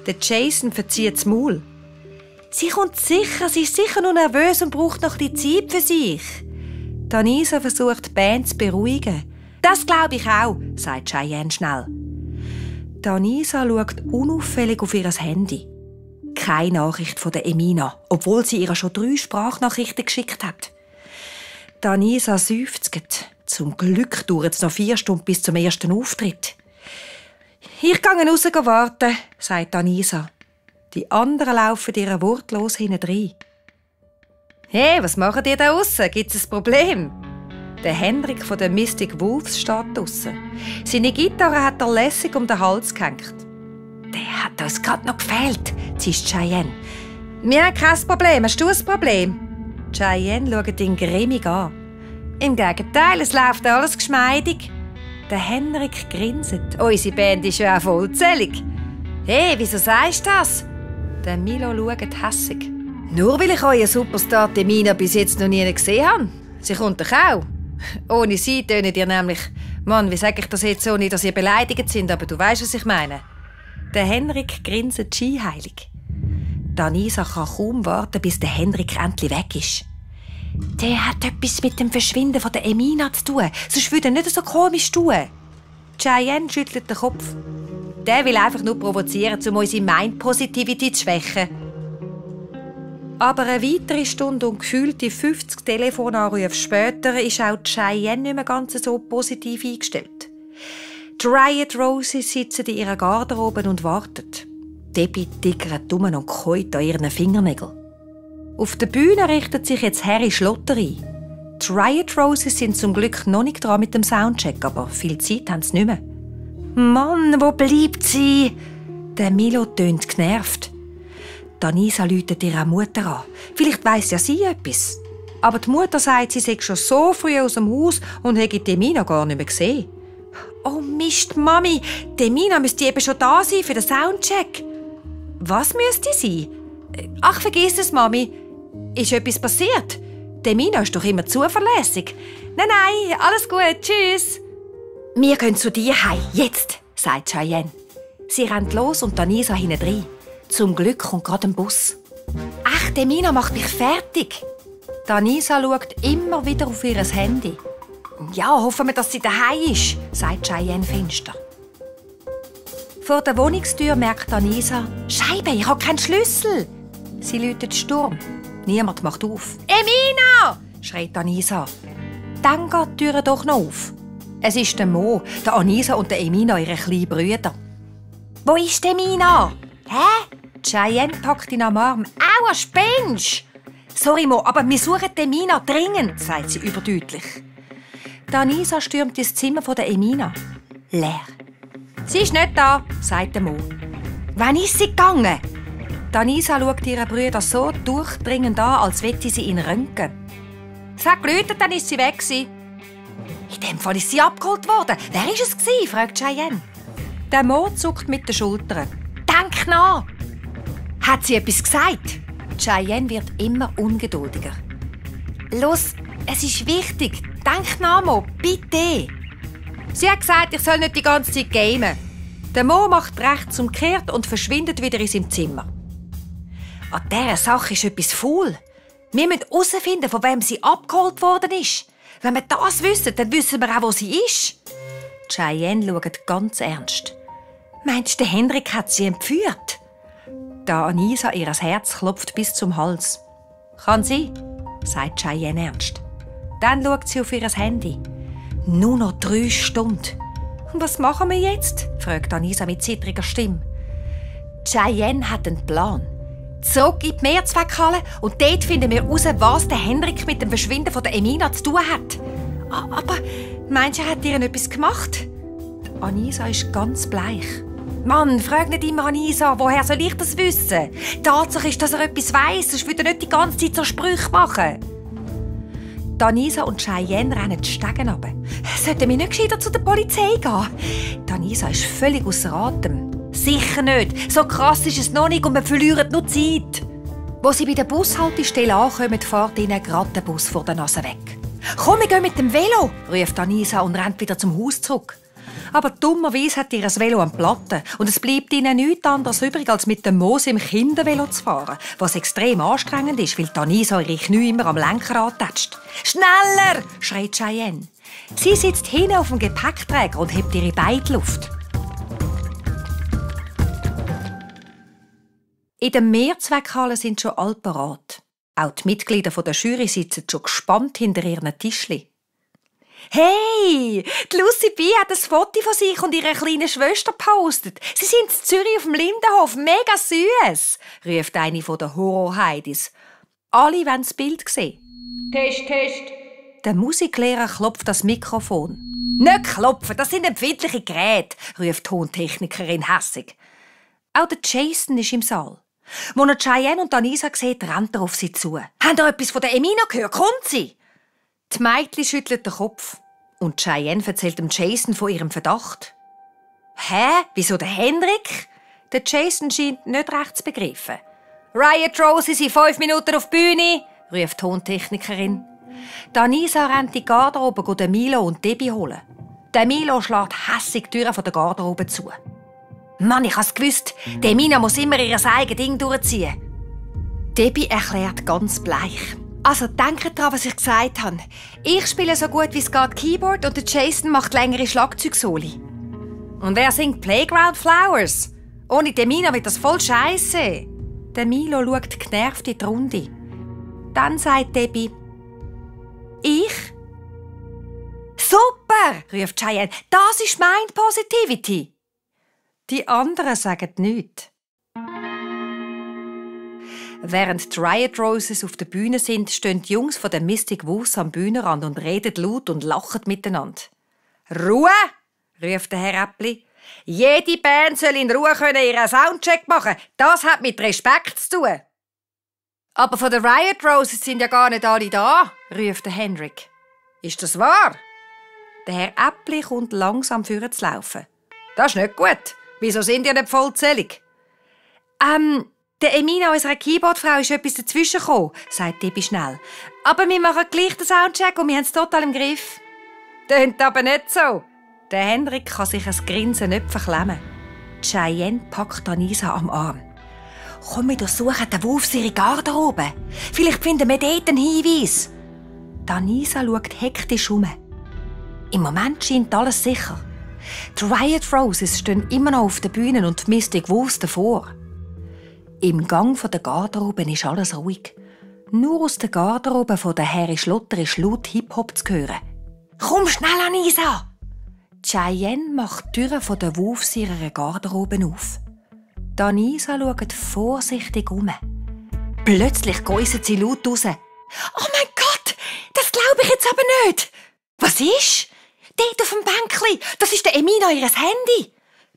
Der Jason verzieht das Maul. «Sie kommt sicher, sie ist sicher nur nervös und braucht noch ein bisschen Zeit für sich.» Danisa versucht, die Band zu beruhigen. «Das glaube ich auch», sagt Cheyenne schnell. Danisa schaut unauffällig auf ihr Handy. Keine Nachricht von der Emina, obwohl sie ihr schon 3 Sprachnachrichten geschickt hat. Danisa seufzt. Zum Glück dauert es noch 4 Stunden bis zum ersten Auftritt. «Ich gehe raus warten», sagt Danisa. Die anderen laufen ihr wortlos hintendrein. «Hey, was macht ihr da draussen? Gibt es ein Problem?» Der Henrik von den Mystic Wolves steht draussen. Seine Gitarre hat er lässig um den Hals gehängt. «Der hat uns gerade noch gefehlt», zischt Cheyenne. «Wir haben kein Problem. Hast du ein Problem?» Cheyenne schaut ihn grimmig an. «Im Gegenteil, es läuft alles geschmeidig.» Der Henrik grinset. «Unsere Band ist ja auch vollzählig.» «Hey, wieso sagst du das?» Der Milo schaut hässig. «Nur weil ich euren Superstar Emina bis jetzt noch nie gesehen habe. Sie kommt doch auch. Ohne sie tönen ihr nämlich... Mann, wie sage ich das jetzt, ohne dass ihr beleidigt sind, aber du weißt, was ich meine.» Der Henrik grinset skiheilig. Danisa kann kaum warten, bis der Henrik endlich weg ist. «Der hat etwas mit dem Verschwinden von der Emina zu tun. Sonst würde er nicht so komisch tun.» Cheyenne schüttelt den Kopf. «Der will einfach nur provozieren, um unsere Mind-Positivity zu schwächen.» Aber eine weitere Stunde und gefühlte 50 Telefonanrufe später ist auch Cheyenne nicht mehr ganz so positiv eingestellt. Die Riot Roses sitzen in ihrer Garderobe und warten. Debbie tickert dumm und käut an ihren Fingernägeln. Auf der Bühne richtet sich jetzt Harry Schlotter ein. Die Riot Roses sind zum Glück noch nicht dran mit dem Soundcheck, aber viel Zeit haben sie nicht mehr. Mann, wo bleibt sie? Der Milo tönt genervt. Anisa läutet ihre Mutter an. Vielleicht weiss ja sie etwas. Aber die Mutter sagt, sie sei schon so früh aus dem Haus und hätte Demina gar nicht mehr gesehen. Oh Mist, Mami, Demina müsste eben schon da sein für den Soundcheck. Was müsste sie sein? Ach, vergiss es, Mami. Ist etwas passiert? Demina ist doch immer zuverlässig. Nein, alles gut, tschüss. Wir gehen zu dir heim, jetzt, sagt Cheyenne. Sie rennt los und Anisa hintendrein. Zum Glück kommt gerade ein Bus. Ach, Demina macht mich fertig. Anisa schaut immer wieder auf ihr Handy. Ja, hoffen wir, dass sie daheim ist, sagt Cheyenne finster. Vor der Wohnungstür merkt Anisa: Scheibe, ich habe keinen Schlüssel. Sie läutet Sturm. Niemand macht auf. «Emina!» schreit Anisa. Dann geht die Tür doch noch auf. Es ist der Mo, der Anisa und der Emina, ihre kleinen Brüder. «Wo ist Emina?» «Hä?» Cheyenne packt ihn am Arm. «Aua, spinnst!» «Sorry, Mo, aber wir suchen Emina dringend», sagt sie überdeutlich. Anisa stürmt ins Zimmer der Emina. Leer. «Sie ist nicht da», sagt der Mo. «Wann ist sie gegangen?» Anisa schaut ihre Brüder so durchdringend an, als wollte sie ihn röntgen. «Es hat geläutet, dann ist sie weg. In dem Fall ist sie abgeholt worden. Wer war es?» fragt Cheyenne. Der Mo zuckt mit den Schultern. «Denk nach!» «Hat sie etwas gesagt?» Cheyenne wird immer ungeduldiger. «Los, es ist wichtig. Denk nach, Mo, bitte!» Sie hat gesagt, ich soll nicht die ganze Zeit gamen. Der Mo macht rechts umkehrt und verschwindet wieder in seinem Zimmer. An dieser Sache ist etwas faul. Wir müssen herausfinden, von wem sie abgeholt worden ist. Wenn wir das wissen, dann wissen wir auch, wo sie ist. Cheyenne schaut ganz ernst. Meinst du, der Hendrik hat sie entführt? Da Anisa ihr Herz klopft bis zum Hals. Kann sie, sagt Cheyenne ernst. Dann schaut sie auf ihr Handy. Nur noch 3 Stunden. Was machen wir jetzt? Fragt Anisa mit zittriger Stimme. Cheyenne hat einen Plan. Zurück in die Mehrzweckhalle und dort finden wir heraus, was der Hendrik mit dem Verschwinden von der Emina zu tun hat. Aber meinst du, er hat ihr etwas gemacht? Anisa ist ganz bleich. Mann, frag nicht immer Anisa, woher soll ich das wissen? Die Tatsache ist, dass er etwas weiss, sonst würde er nicht die ganze Zeit so Sprüche machen. Anisa und Cheyenne rennen die Stegen runter. Sollten wir nicht gescheiter zu der Polizei gehen? Anisa ist völlig ausser Atem. Sicher nicht. So krass ist es noch nicht und wir verlieren nur Zeit. Wo sie bei der Bushaltestelle ankommen, fährt ihnen gerade der Bus vor der Nase weg. «Komm, wir gehen mit dem Velo!» ruft Anisa und rennt wieder zum Haus zurück. Aber dummerweise hat ihr Velo an Platten und es bleibt ihnen nichts anderes übrig, als mit dem Moos im Kindervelo zu fahren, was extrem anstrengend ist, weil Anisa ihre Knie immer am Lenker antätscht. «Schneller!» schreit Cheyenne. Sie sitzt hinten auf dem Gepäckträger und hebt ihre Beine in die Luft. In der Mehrzweckhalle sind schon alle parat. Auch die Mitglieder der Jury sitzen schon gespannt hinter ihren Tischli. «Hey, die Lucy B hat ein Foto von sich und ihrer kleinen Schwester gepostet. Sie sind in Zürich auf dem Lindenhof. Mega süß!» ruft eine der Horror-Heidis. Alle wollen das Bild sehen. «Test, Test!» Der Musiklehrer klopft das Mikrofon. «Nicht klopfen, das sind empfindliche Geräte!» ruft die Tontechnikerin hässig. Auch der Jason ist im Saal. Als er Cheyenne und Anisa sieht, rennt er auf sie zu. «Habt ihr etwas von der Emina gehört? Kommt sie!» Die Mädchen schüttelt den Kopf. Und Cheyenne erzählt dem Jason von ihrem Verdacht. «Hä? Wieso der Hendrik?» Der Jason scheint nicht recht zu begreifen. «Riot Rose sind 5 Minuten auf die Bühne!» ruft die Tontechnikerin. Anisa rennt in die Garderobe den Milo und Debbie holen. Der Milo schlägt hässig die Türen der Garderobe zu. «Mann, ich hab's gewusst. Die Emina muss immer ihr eigenes Ding durchziehen.» Debbie erklärt ganz bleich. «Also denkt dran, was ich gesagt habe. Ich spiele so gut wie es geht Keyboard und der Jason macht längere Schlagzeugsoli.» «Und wer singt Playground Flowers? Ohne die Emina wird das voll scheisse.» Der Milo schaut genervt in die Runde. Dann sagt Debbie: «Ich?» «Super!» ruft Cheyenne. «Das ist Mind Positivity!» Die anderen sagen nichts. Während die Riot Roses auf der Bühne sind, stehen die Jungs von den Mystic Wolves am Bühnenrand und reden laut und lachen miteinander. «Ruhe!» ruft der Herr Äppli. «Jede Band soll in Ruhe ihren Soundcheck machen. Das hat mit Respekt zu tun.» «Aber von den Riot Roses sind ja gar nicht alle da», ruft der Hendrik. «Ist das wahr?» Der Herr Äppli kommt langsam vorwärts zu laufen. «Das ist nicht gut. Wieso sind ihr nicht vollzählig?» Der Emina, unsere Keyboardfrau, ist etwas dazwischen gekommen, sagt Debbie schnell. «Aber wir machen gleich den Soundcheck und wir haben es total im Griff.» «Tönt aber nicht so.» Der Hendrik kann sich ein Grinsen nicht verklemmen. Cheyenne packt Anisa am Arm. «Komm, wir durchsuchen den Wolf ihre Garderobe. Vielleicht finden wir dort einen Hinweis.» Anisa schaut hektisch um. Im Moment scheint alles sicher. Die Riot Roses stehen immer noch auf den Bühnen und die Mystic Wolves davor. Im Gang der Garderobe ist alles ruhig. Nur aus der Garderobe von der Harry Schlotter ist laut Hip-Hop zu hören. «Komm schnell, Anisa!» Cheyenne macht die Türen von der Wolves ihrer Garderobe auf. Anisa schaut vorsichtig um. Plötzlich gäuset sie laut raus. «Oh mein Gott, das glaube ich jetzt aber nicht!» «Was ist?» «Dort auf dem Bänkli, das ist der Emina ihres Handy.»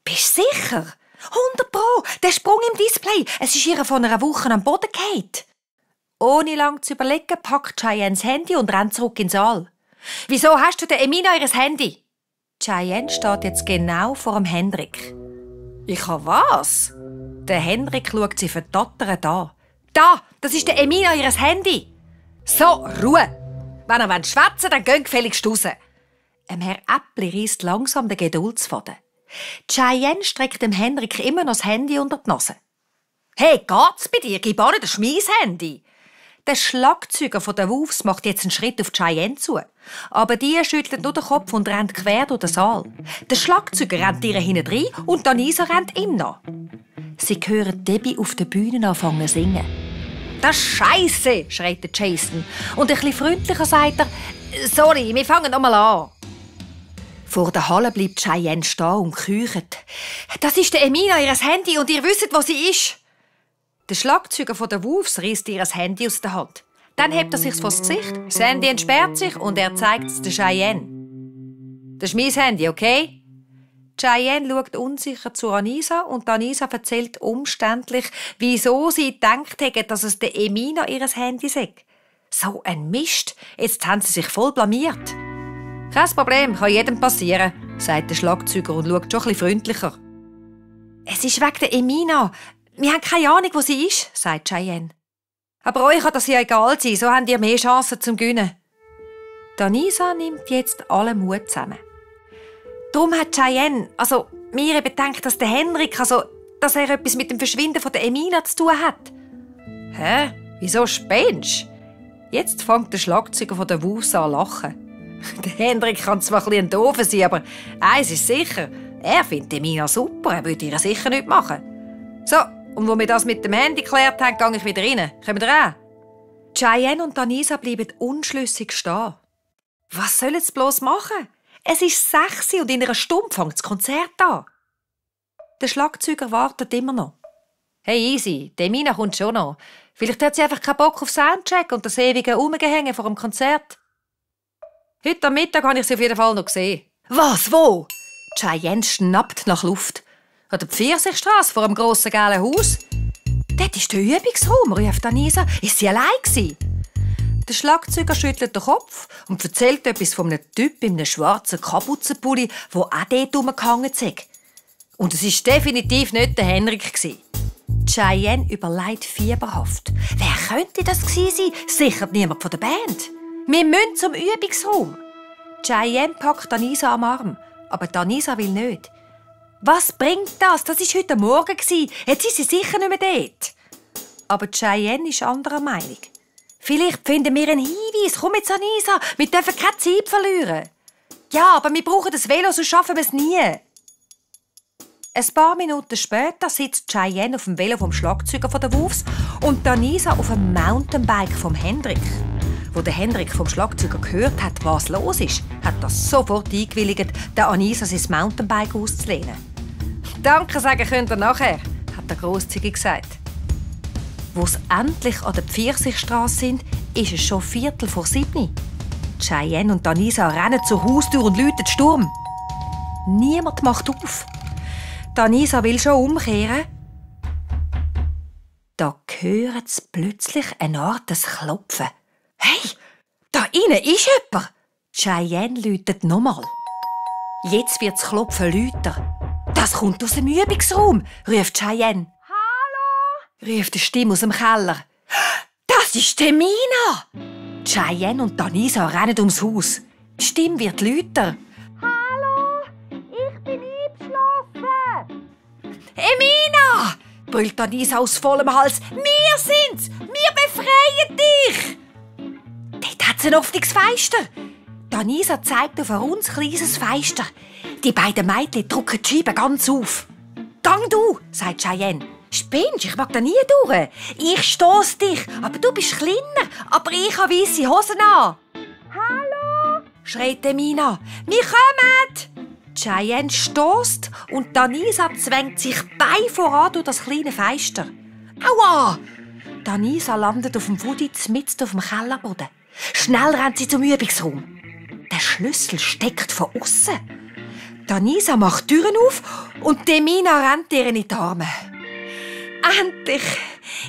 «Bist du sicher?» 100%, der Sprung im Display, es ist ihr von einer Woche am Boden gefallen.» Ohne lang zu überlegen, packt Cheyenne das Handy und rennt zurück in den Saal. «Wieso hast du der Emina ihres Handy?» Cheyenne steht jetzt genau vor dem Hendrik. «Ich habe was?» Der Hendrik schaut sie verdattert an. «Da, das ist der Emina ihres Handy.» «So, Ruhe! Wenn ihr schwätzen wollt, dann geht gefälligst raus.» Herr Äppli reisst langsam den Geduldsfaden. Cheyenne streckt dem Hendrik immer noch das Handy unter die Nase. «Hey, geht's bei dir? Gib an, das ist mein Handy!» Der Schlagzeuger von den Wolves macht jetzt einen Schritt auf Cheyenne zu. Aber die schüttelt nur den Kopf und rennt quer durch den Saal. Der Schlagzeuger rennt ihr hinten rein und Anisa rennt ihm nach. Sie hören Debbie auf der Bühne anfangen zu singen. «Das ist Scheisse!» schreit der Jason. Und ein bisschen freundlicher sagt er: «Sorry, wir fangen noch mal an.» Vor der Halle bleibt Cheyenne stehen und keucht. «Das ist der Emina, ihr Handy, und ihr wisst, wo sie ist!» Der Schlagzeuger von der Wolves reißt ihr Handy aus der Hand. Dann hebt er sich vor das Gesicht, das Handy entsperrt sich und er zeigt es der Cheyenne. «Das ist mein Handy, okay?» Cheyenne schaut unsicher zu Anisa und Anisa erzählt umständlich, wieso sie gedacht hätte, dass es der Emina ihr Handy sei. So ein Mist, jetzt haben sie sich voll blamiert. «Kein Problem, kann jedem passieren», sagt der Schlagzeuger und schaut schon ein bisschen freundlicher. «Es ist wegen der Emina. Wir haben keine Ahnung, wo sie ist», sagt Cheyenne. «Aber euch kann das ja egal sein, so habt ihr mehr Chancen zum Gewinnen.» Anisa nimmt jetzt alle Mut zusammen. Darum hat Cheyenne, mir bedenkt, dass der Hendrik, dass er etwas mit dem Verschwinden von der Emina zu tun hat. «Hä? Wieso spinnst du?» Jetzt fängt der Schlagzeuger von der Wolves an zu lachen. Der Hendrik kann zwar ein bisschen doof sein, aber eins ist sicher, er findet Emina super, er würde ihr sicher nicht machen. «So, und wo wir das mit dem Handy geklärt haben, gehe ich wieder rein. Kommt ihr an?» Cheyenne und Anisa bleiben unschlüssig stehen. Was sollen sie bloß machen? Es ist 6 Uhr und in einer Stunde fängt das Konzert an. Der Schlagzeuger wartet immer noch. «Hey, easy, die Emina kommt schon noch. Vielleicht hat sie einfach keinen Bock auf Soundcheck und das ewige Rumgehänge vor dem Konzert.» «Heute am Mittag habe ich sie auf jeden Fall noch gesehen.» «Was, wo?» Cheyenne schnappt nach Luft. «An der Pfirsichstrasse vor dem grossen gelben Haus.» «Dort ist der Übungsraum», ruft Anisa. «Ist sie allein gewesen?» Der Schlagzeuger schüttelt den Kopf und erzählt etwas von einem Typ in einem schwarzen Kapuzenpulli, der auch dort rumgehangen ist. Und es war definitiv nicht der Henrik. Cheyenne überlegt fieberhaft. Wer könnte das gewesen sein? Sicher niemand von der Band. Wir müssen zum Übungsraum. Cheyenne packt Anisa am Arm, aber Anisa will nicht. «Was bringt das? Das war heute Morgen. Jetzt ist sie sicher nicht mehr dort.» Aber Cheyenne ist anderer Meinung. «Vielleicht finden wir einen Hinweis. Komm jetzt, Anisa, wir dürfen keine Zeit verlieren.» «Ja, aber wir brauchen das Velo, sonst schaffen wir es nie.» Ein paar Minuten später sitzt Cheyenne auf dem Velo vom Schlagzeuger von der Wolves und Anisa auf dem Mountainbike vom Hendrik. Wo der Hendrik vom Schlagzeuger gehört hat, was los ist, hat er sofort eingewilligt, der Anisa sein Mountainbike auszulehnen. «Danke sagen könnt ihr nachher», hat er grosszügig gesagt. Wo sie endlich an der Pfirsichstrasse sind, ist es schon 6:15. Cheyenne und Danisa rennen zur Haustür und läuten Sturm. Niemand macht auf. Danisa will schon umkehren. Da hören sie plötzlich eine Art Klopfen. «Hey, da innen ist jemand!» Cheyenne läutet nochmal. Jetzt wird das Klopfen lauter. «Das kommt aus dem Übungsraum!» ruft Cheyenne. «Hallo!» ruft eine Stimme aus dem Keller. «Das ist Mina!» Cheyenne und Danisa rennen ums Haus. Die Stimme wird lauter. «Hallo, ich bin eingeschlafen!» «Mina!» brüllt Danisa aus vollem Hals. «Wir sind's! Wir befreien dich!» Dort hat sie ein offenes Fenster. Danisa zeigt auf ein rundes, kleines Fenster. Die beiden Mädchen drücken die Scheibe ganz auf. «Gang du!» sagt Cheyenne. «Spinnst? Ich mag da nie durch. Ich stoss dich, aber du bist kleiner. Aber ich habe weisse Hosen an.» «Hallo!» schreit Mina. «Wir kommen!» Cheyenne stößt und Danisa zwängt sich Bein voran durch das kleine Fenster. «Aua!» Danisa landet auf dem Woody mitten auf dem Kellerboden. Schnell rennt sie zum Übungsraum. Der Schlüssel steckt von außen. Danisa macht die Türen auf und Mina rennt ihr in die Arme. «Endlich!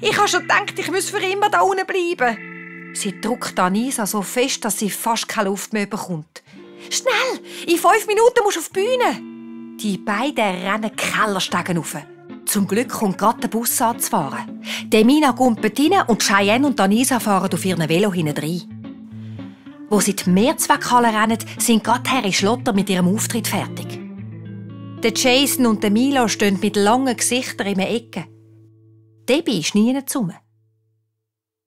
Ich habe schon gedacht, ich muss für immer da unten bleiben.» Sie drückt Danisa so fest, dass sie fast keine Luft mehr bekommt. «Schnell! In 5 Minuten musst du auf die Bühne!» Die beiden rennen die Kellerstegen rauf. Zum Glück kommt gerade der Bus anzufahren. Mina gumpelt rein und Cheyenne und Danisa fahren auf ihren Velo hinein. Wo sie die Mehrzweckhalle rennen, sind gerade Harry Schlotter mit ihrem Auftritt fertig. Der Jason und der Milo stehen mit langen Gesichtern in der Ecke. Debbie ist nie rum.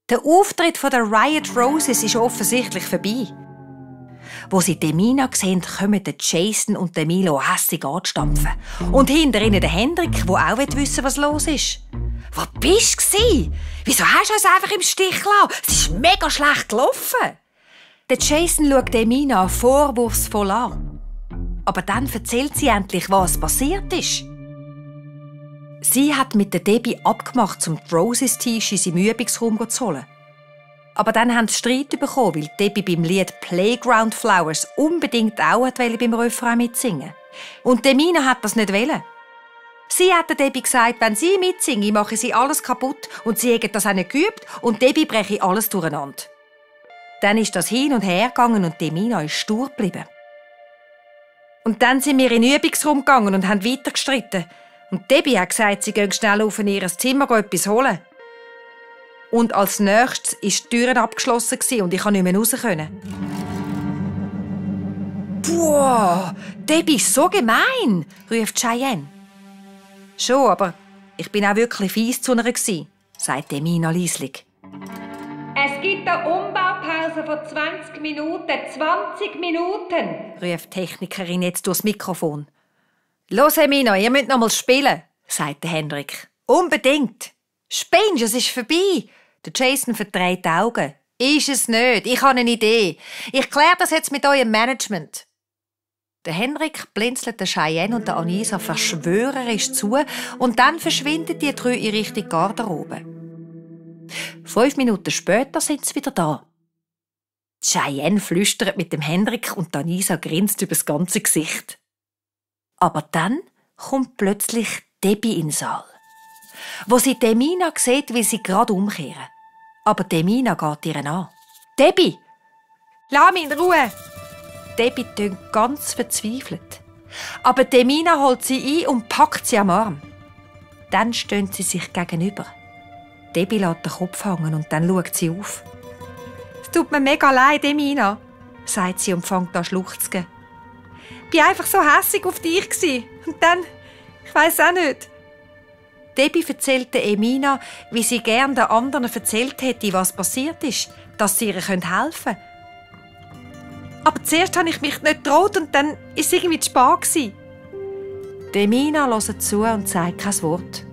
Der Auftritt der Riot Roses ist offensichtlich vorbei. Wo sie Mina sehen, kommen der Jason und der Milo hässig anstampfen. Und hinter ihnen der Hendrik, der auch wissen will, was los ist. «Wo bist du? Wieso hast du uns einfach im Stich gelassen? Es ist mega schlecht gelaufen!» Der Jason schaut Mina vorwurfsvoll an. Aber dann erzählt sie endlich, was passiert ist. Sie hat mit der Debbie abgemacht, um die Roses-Tische im Übungsraum zu holen. Aber dann haben sie Streit bekommen, weil Debbie beim Lied «Playground Flowers» unbedingt auch beim Refrain mitsingen. Und Mina hat das nicht wollen. Sie hat der Debbie gesagt, wenn sie mitsinge, mache sie alles kaputt und sie hätte das auch nicht geübt und Debbie breche alles durcheinander. Dann ist das hin und her gegangen und Mina ist stur geblieben. Und dann sind wir in den Übungsraum gegangen und haben weiter gestritten. Und Debbie hat gesagt, sie gehen schnell auf in ihr Zimmer etwas holen. Und als nächstes war die Tür abgeschlossen und ich konnte nicht mehr raus können. «Puh, Debbie ist so gemein», ruft Cheyenne. «Schon, aber ich bin auch wirklich fies zu ihr gewesen», sagt Mina leislich. «Es gibt eine Umbaupause von 20 Minuten. 20 Minuten!» ruft die Technikerin jetzt durchs Mikrofon. «Los, Mina, ihr müsst noch mal spielen», sagt Hendrik. «Unbedingt!» «Spinnst, es ist vorbei!» Der Jason verdreht die Augen. «Ist es nicht. Ich habe eine Idee. Ich kläre das jetzt mit eurem Management.» Der Hendrik blinzelt der Cheyenne und der Anisa verschwörerisch zu und dann verschwinden die drei in Richtung Garderobe. 5 Minuten später sind sie wieder da. Cheyenne flüstert mit dem Hendrik und Anisa grinst über das ganze Gesicht. Aber dann kommt plötzlich Debbie in den Saal. Wo sie Mina sieht, will sie gerade umkehren. Aber Mina geht ihr an. «Debbie! Lass mich in Ruhe!» Debbie tönt ganz verzweifelt. Aber Mina holt sie ein und packt sie am Arm. Dann stehen sie sich gegenüber. Debbie lässt den Kopf hängen und dann schaut sie auf. «Es tut mir mega leid, Mina», sagt sie und fängt an zu schluchzen. «Ich war einfach so hässig auf dich. Und dann, ich weiss auch nicht.» Debbie erzählte Emina, wie sie gern den anderen erzählt hätte, was passiert ist, dass sie ihr helfen können. «Aber zuerst habe ich mich nicht getraut und dann war es irgendwie zu spät. Emina hört zu und sagt kein Wort.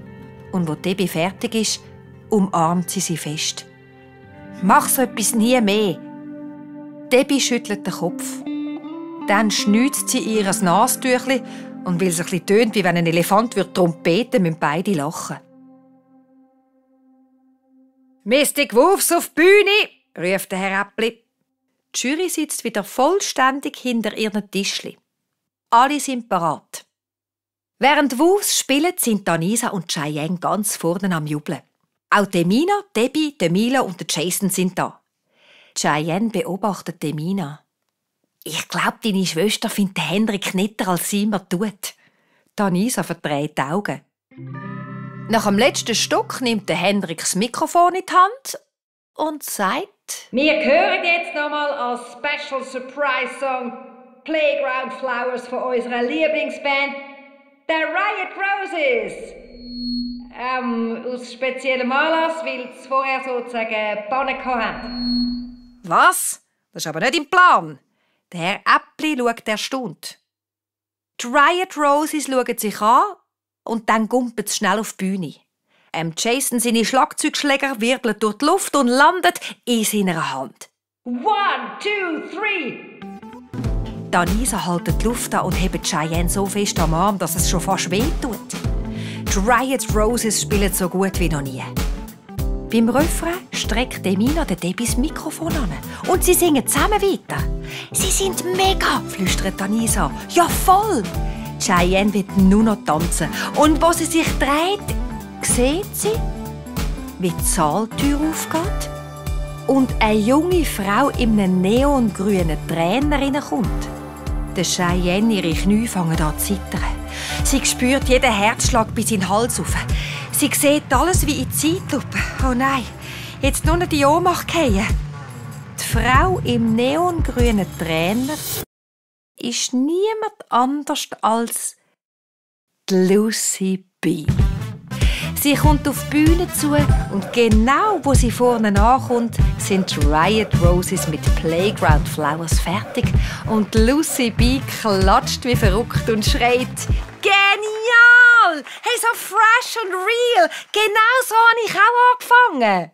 Und als Debbie fertig ist, umarmt sie fest. «Mach so etwas nie mehr!» Debbie schüttelt den Kopf. Dann schneuzt sie ihr Nasentüchli und weil es ein bisschen tönt, wie wenn ein Elefant trompeten würde, müssen beide lachen. «Mystic Wolves auf die Bühne!» ruft der Herr Äppli. Die Jury sitzt wieder vollständig hinter ihren Tischli. Alle sind bereit. Während die Wolves spielen, sind Anisa und Cheyenne ganz vorne am Jubeln. Auch Demina, Debbie, Demila und Jason sind da. Cheyenne beobachtet Demina. «Ich glaube, deine Schwester findet Henrik netter, als sie immer tut.» Anisa verdreht die Augen. Nach dem letzten Stock nimmt der Henrik das Mikrofon in die Hand und sagt: Wir hören jetzt nochmal als Special Surprise Song Playground Flowers von unserer Lieblingsband, der Riot Roses. Aus speziellem Anlass, weil sie vorher sozusagen Banne hatten. «Was? Das ist aber nicht im Plan!» Der Herr Äppli schaut erstaunt. Die Riot Roses schauen sich an und dann gumpet sie schnell auf die Bühne. Jason seine Schlagzeugschläger wirbeln durch die Luft und landet in seiner Hand. 1, 2, 3. Anisa hält die Luft an und hebt Cheyenne so fest am Arm, dass es schon fast wehtut. Die Riot Roses spielen so gut wie noch nie. Beim Refrain streckt Demina der Debbie das Mikrofon an und sie singen zusammen weiter. «Sie sind mega!» flüstert Anisa. «Ja, voll!» Cheyenne will nur noch tanzen. Und wo sie sich dreht, sieht sie, wie die Saaltür aufgeht und eine junge Frau in einem neongrünen Trainer reinkommt. Der Cheyenne, ihre Knie fangen an zu zittern. Sie spürt jeden Herzschlag bis in den Hals rauf. Sie sieht alles wie in Zeitlupe. Oh nein, jetzt nur noch die Ohnmacht fallen. Die Frau im neongrünen Trainer ist niemand anders als die Lucy B. Sie kommt auf die Bühne zu und genau wo sie vorne ankommt, sind die Riot Roses mit Playground Flowers fertig und Lucy B klatscht wie verrückt und schreit: «Genial! Hey, so fresh und real! Genau so habe ich auch angefangen!»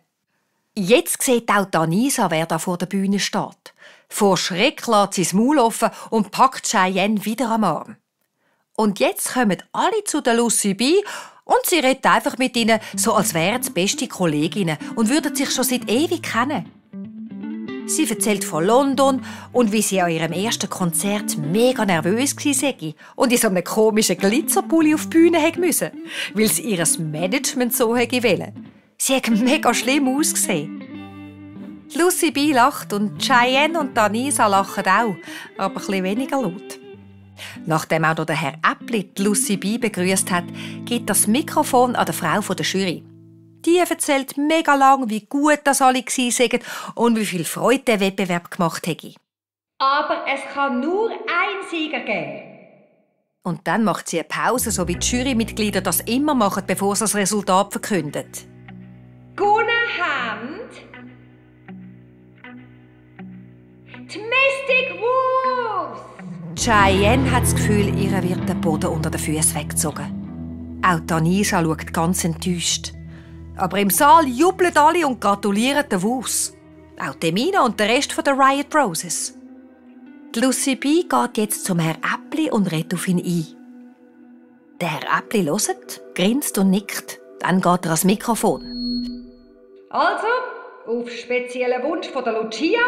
Jetzt sieht auch Anisa, wer da vor der Bühne steht. Vor Schreck lässt sie das Maul offen und packt Cheyenne wieder am Arm. Und jetzt kommen alle zu der Lucy B und sie redet einfach mit ihnen, so als wären sie beste Kolleginnen und würden sich schon seit ewig kennen. Sie erzählt von London und wie sie an ihrem ersten Konzert mega nervös war und in so einem komischen Glitzerpulli auf die Bühne musste, weil sie ihr Management so wollte. Sie hat mega schlimm ausgesehen. Lucy B lacht und Cheyenne und Anisa lachen auch, aber ein bisschen weniger laut. Nachdem auch noch der Herr Äppli die Lucy B begrüßt hat, gibt das Mikrofon an der Frau der Jury. Die erzählt mega lang, wie gut das alle waren und wie viel Freude der Wettbewerb gemacht hätte. Aber es kann nur einen Sieger geben. Und dann macht sie eine Pause, so wie die Jurymitglieder das immer machen, bevor sie das Resultat verkündet. Gewonnen haben die Mystic Wolves. Cheyenne hat das Gefühl, ihr wird der Boden unter den Füßen weggezogen. Auch Anisa schaut ganz enttäuscht. Aber im Saal jubeln alle und gratulieren den Wolves. Auch Demina und der Rest der Riot Roses. Die Lucy B geht jetzt zum Herr Äppli und redet auf ihn ein. Der Herr Äppli hört, grinst und nickt. Dann geht er ans Mikrofon. Also, auf speziellen Wunsch von der Lucia,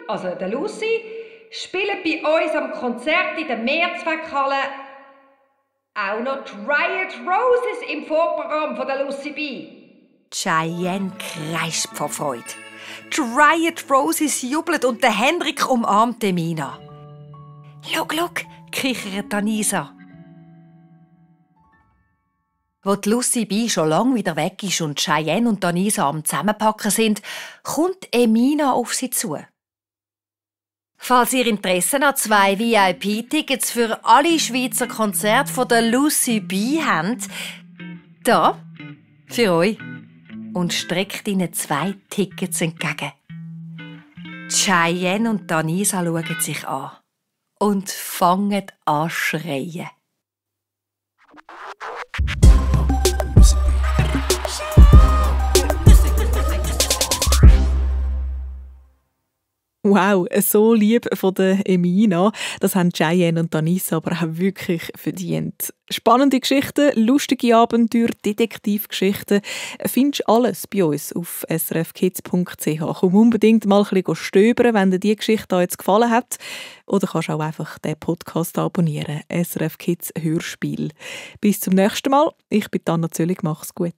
also der Lucy, spielen bei uns am Konzert in der Mehrzweckhalle auch noch die Riot Roses im Vorprogramm von der Lucy B. Cheyenne kreischt vor Freude. Die Riot Roses jubelt und der Henrik umarmt Demina. «Schau, kichert Anisa. Wo die Lucy B schon lange wieder weg ist und Cheyenne und Anisa am Zusammenpacken sind, kommt Emina auf sie zu. Falls ihr Interesse an 2 VIP-Tickets für alle Schweizer Konzerte von der Lucy B habt, da, für euch, und streckt ihnen 2 Tickets entgegen. Cheyenne und Anisa schauen sich an und fangen an zu schreien. Wow, so lieb von der Emina. Das haben Cheyenne und Danissa aber auch wirklich verdient. Spannende Geschichten, lustige Abenteuer, Detektivgeschichten. Findest du alles bei uns auf srfkids.ch. Komm unbedingt mal ein bisschen stöbern, wenn dir diese Geschichte jetzt gefallen hat. Oder kannst auch einfach den Podcast abonnieren. SRF Kids Hörspiel. Bis zum nächsten Mal. Ich bin Anna Zöllig. Mach's gut.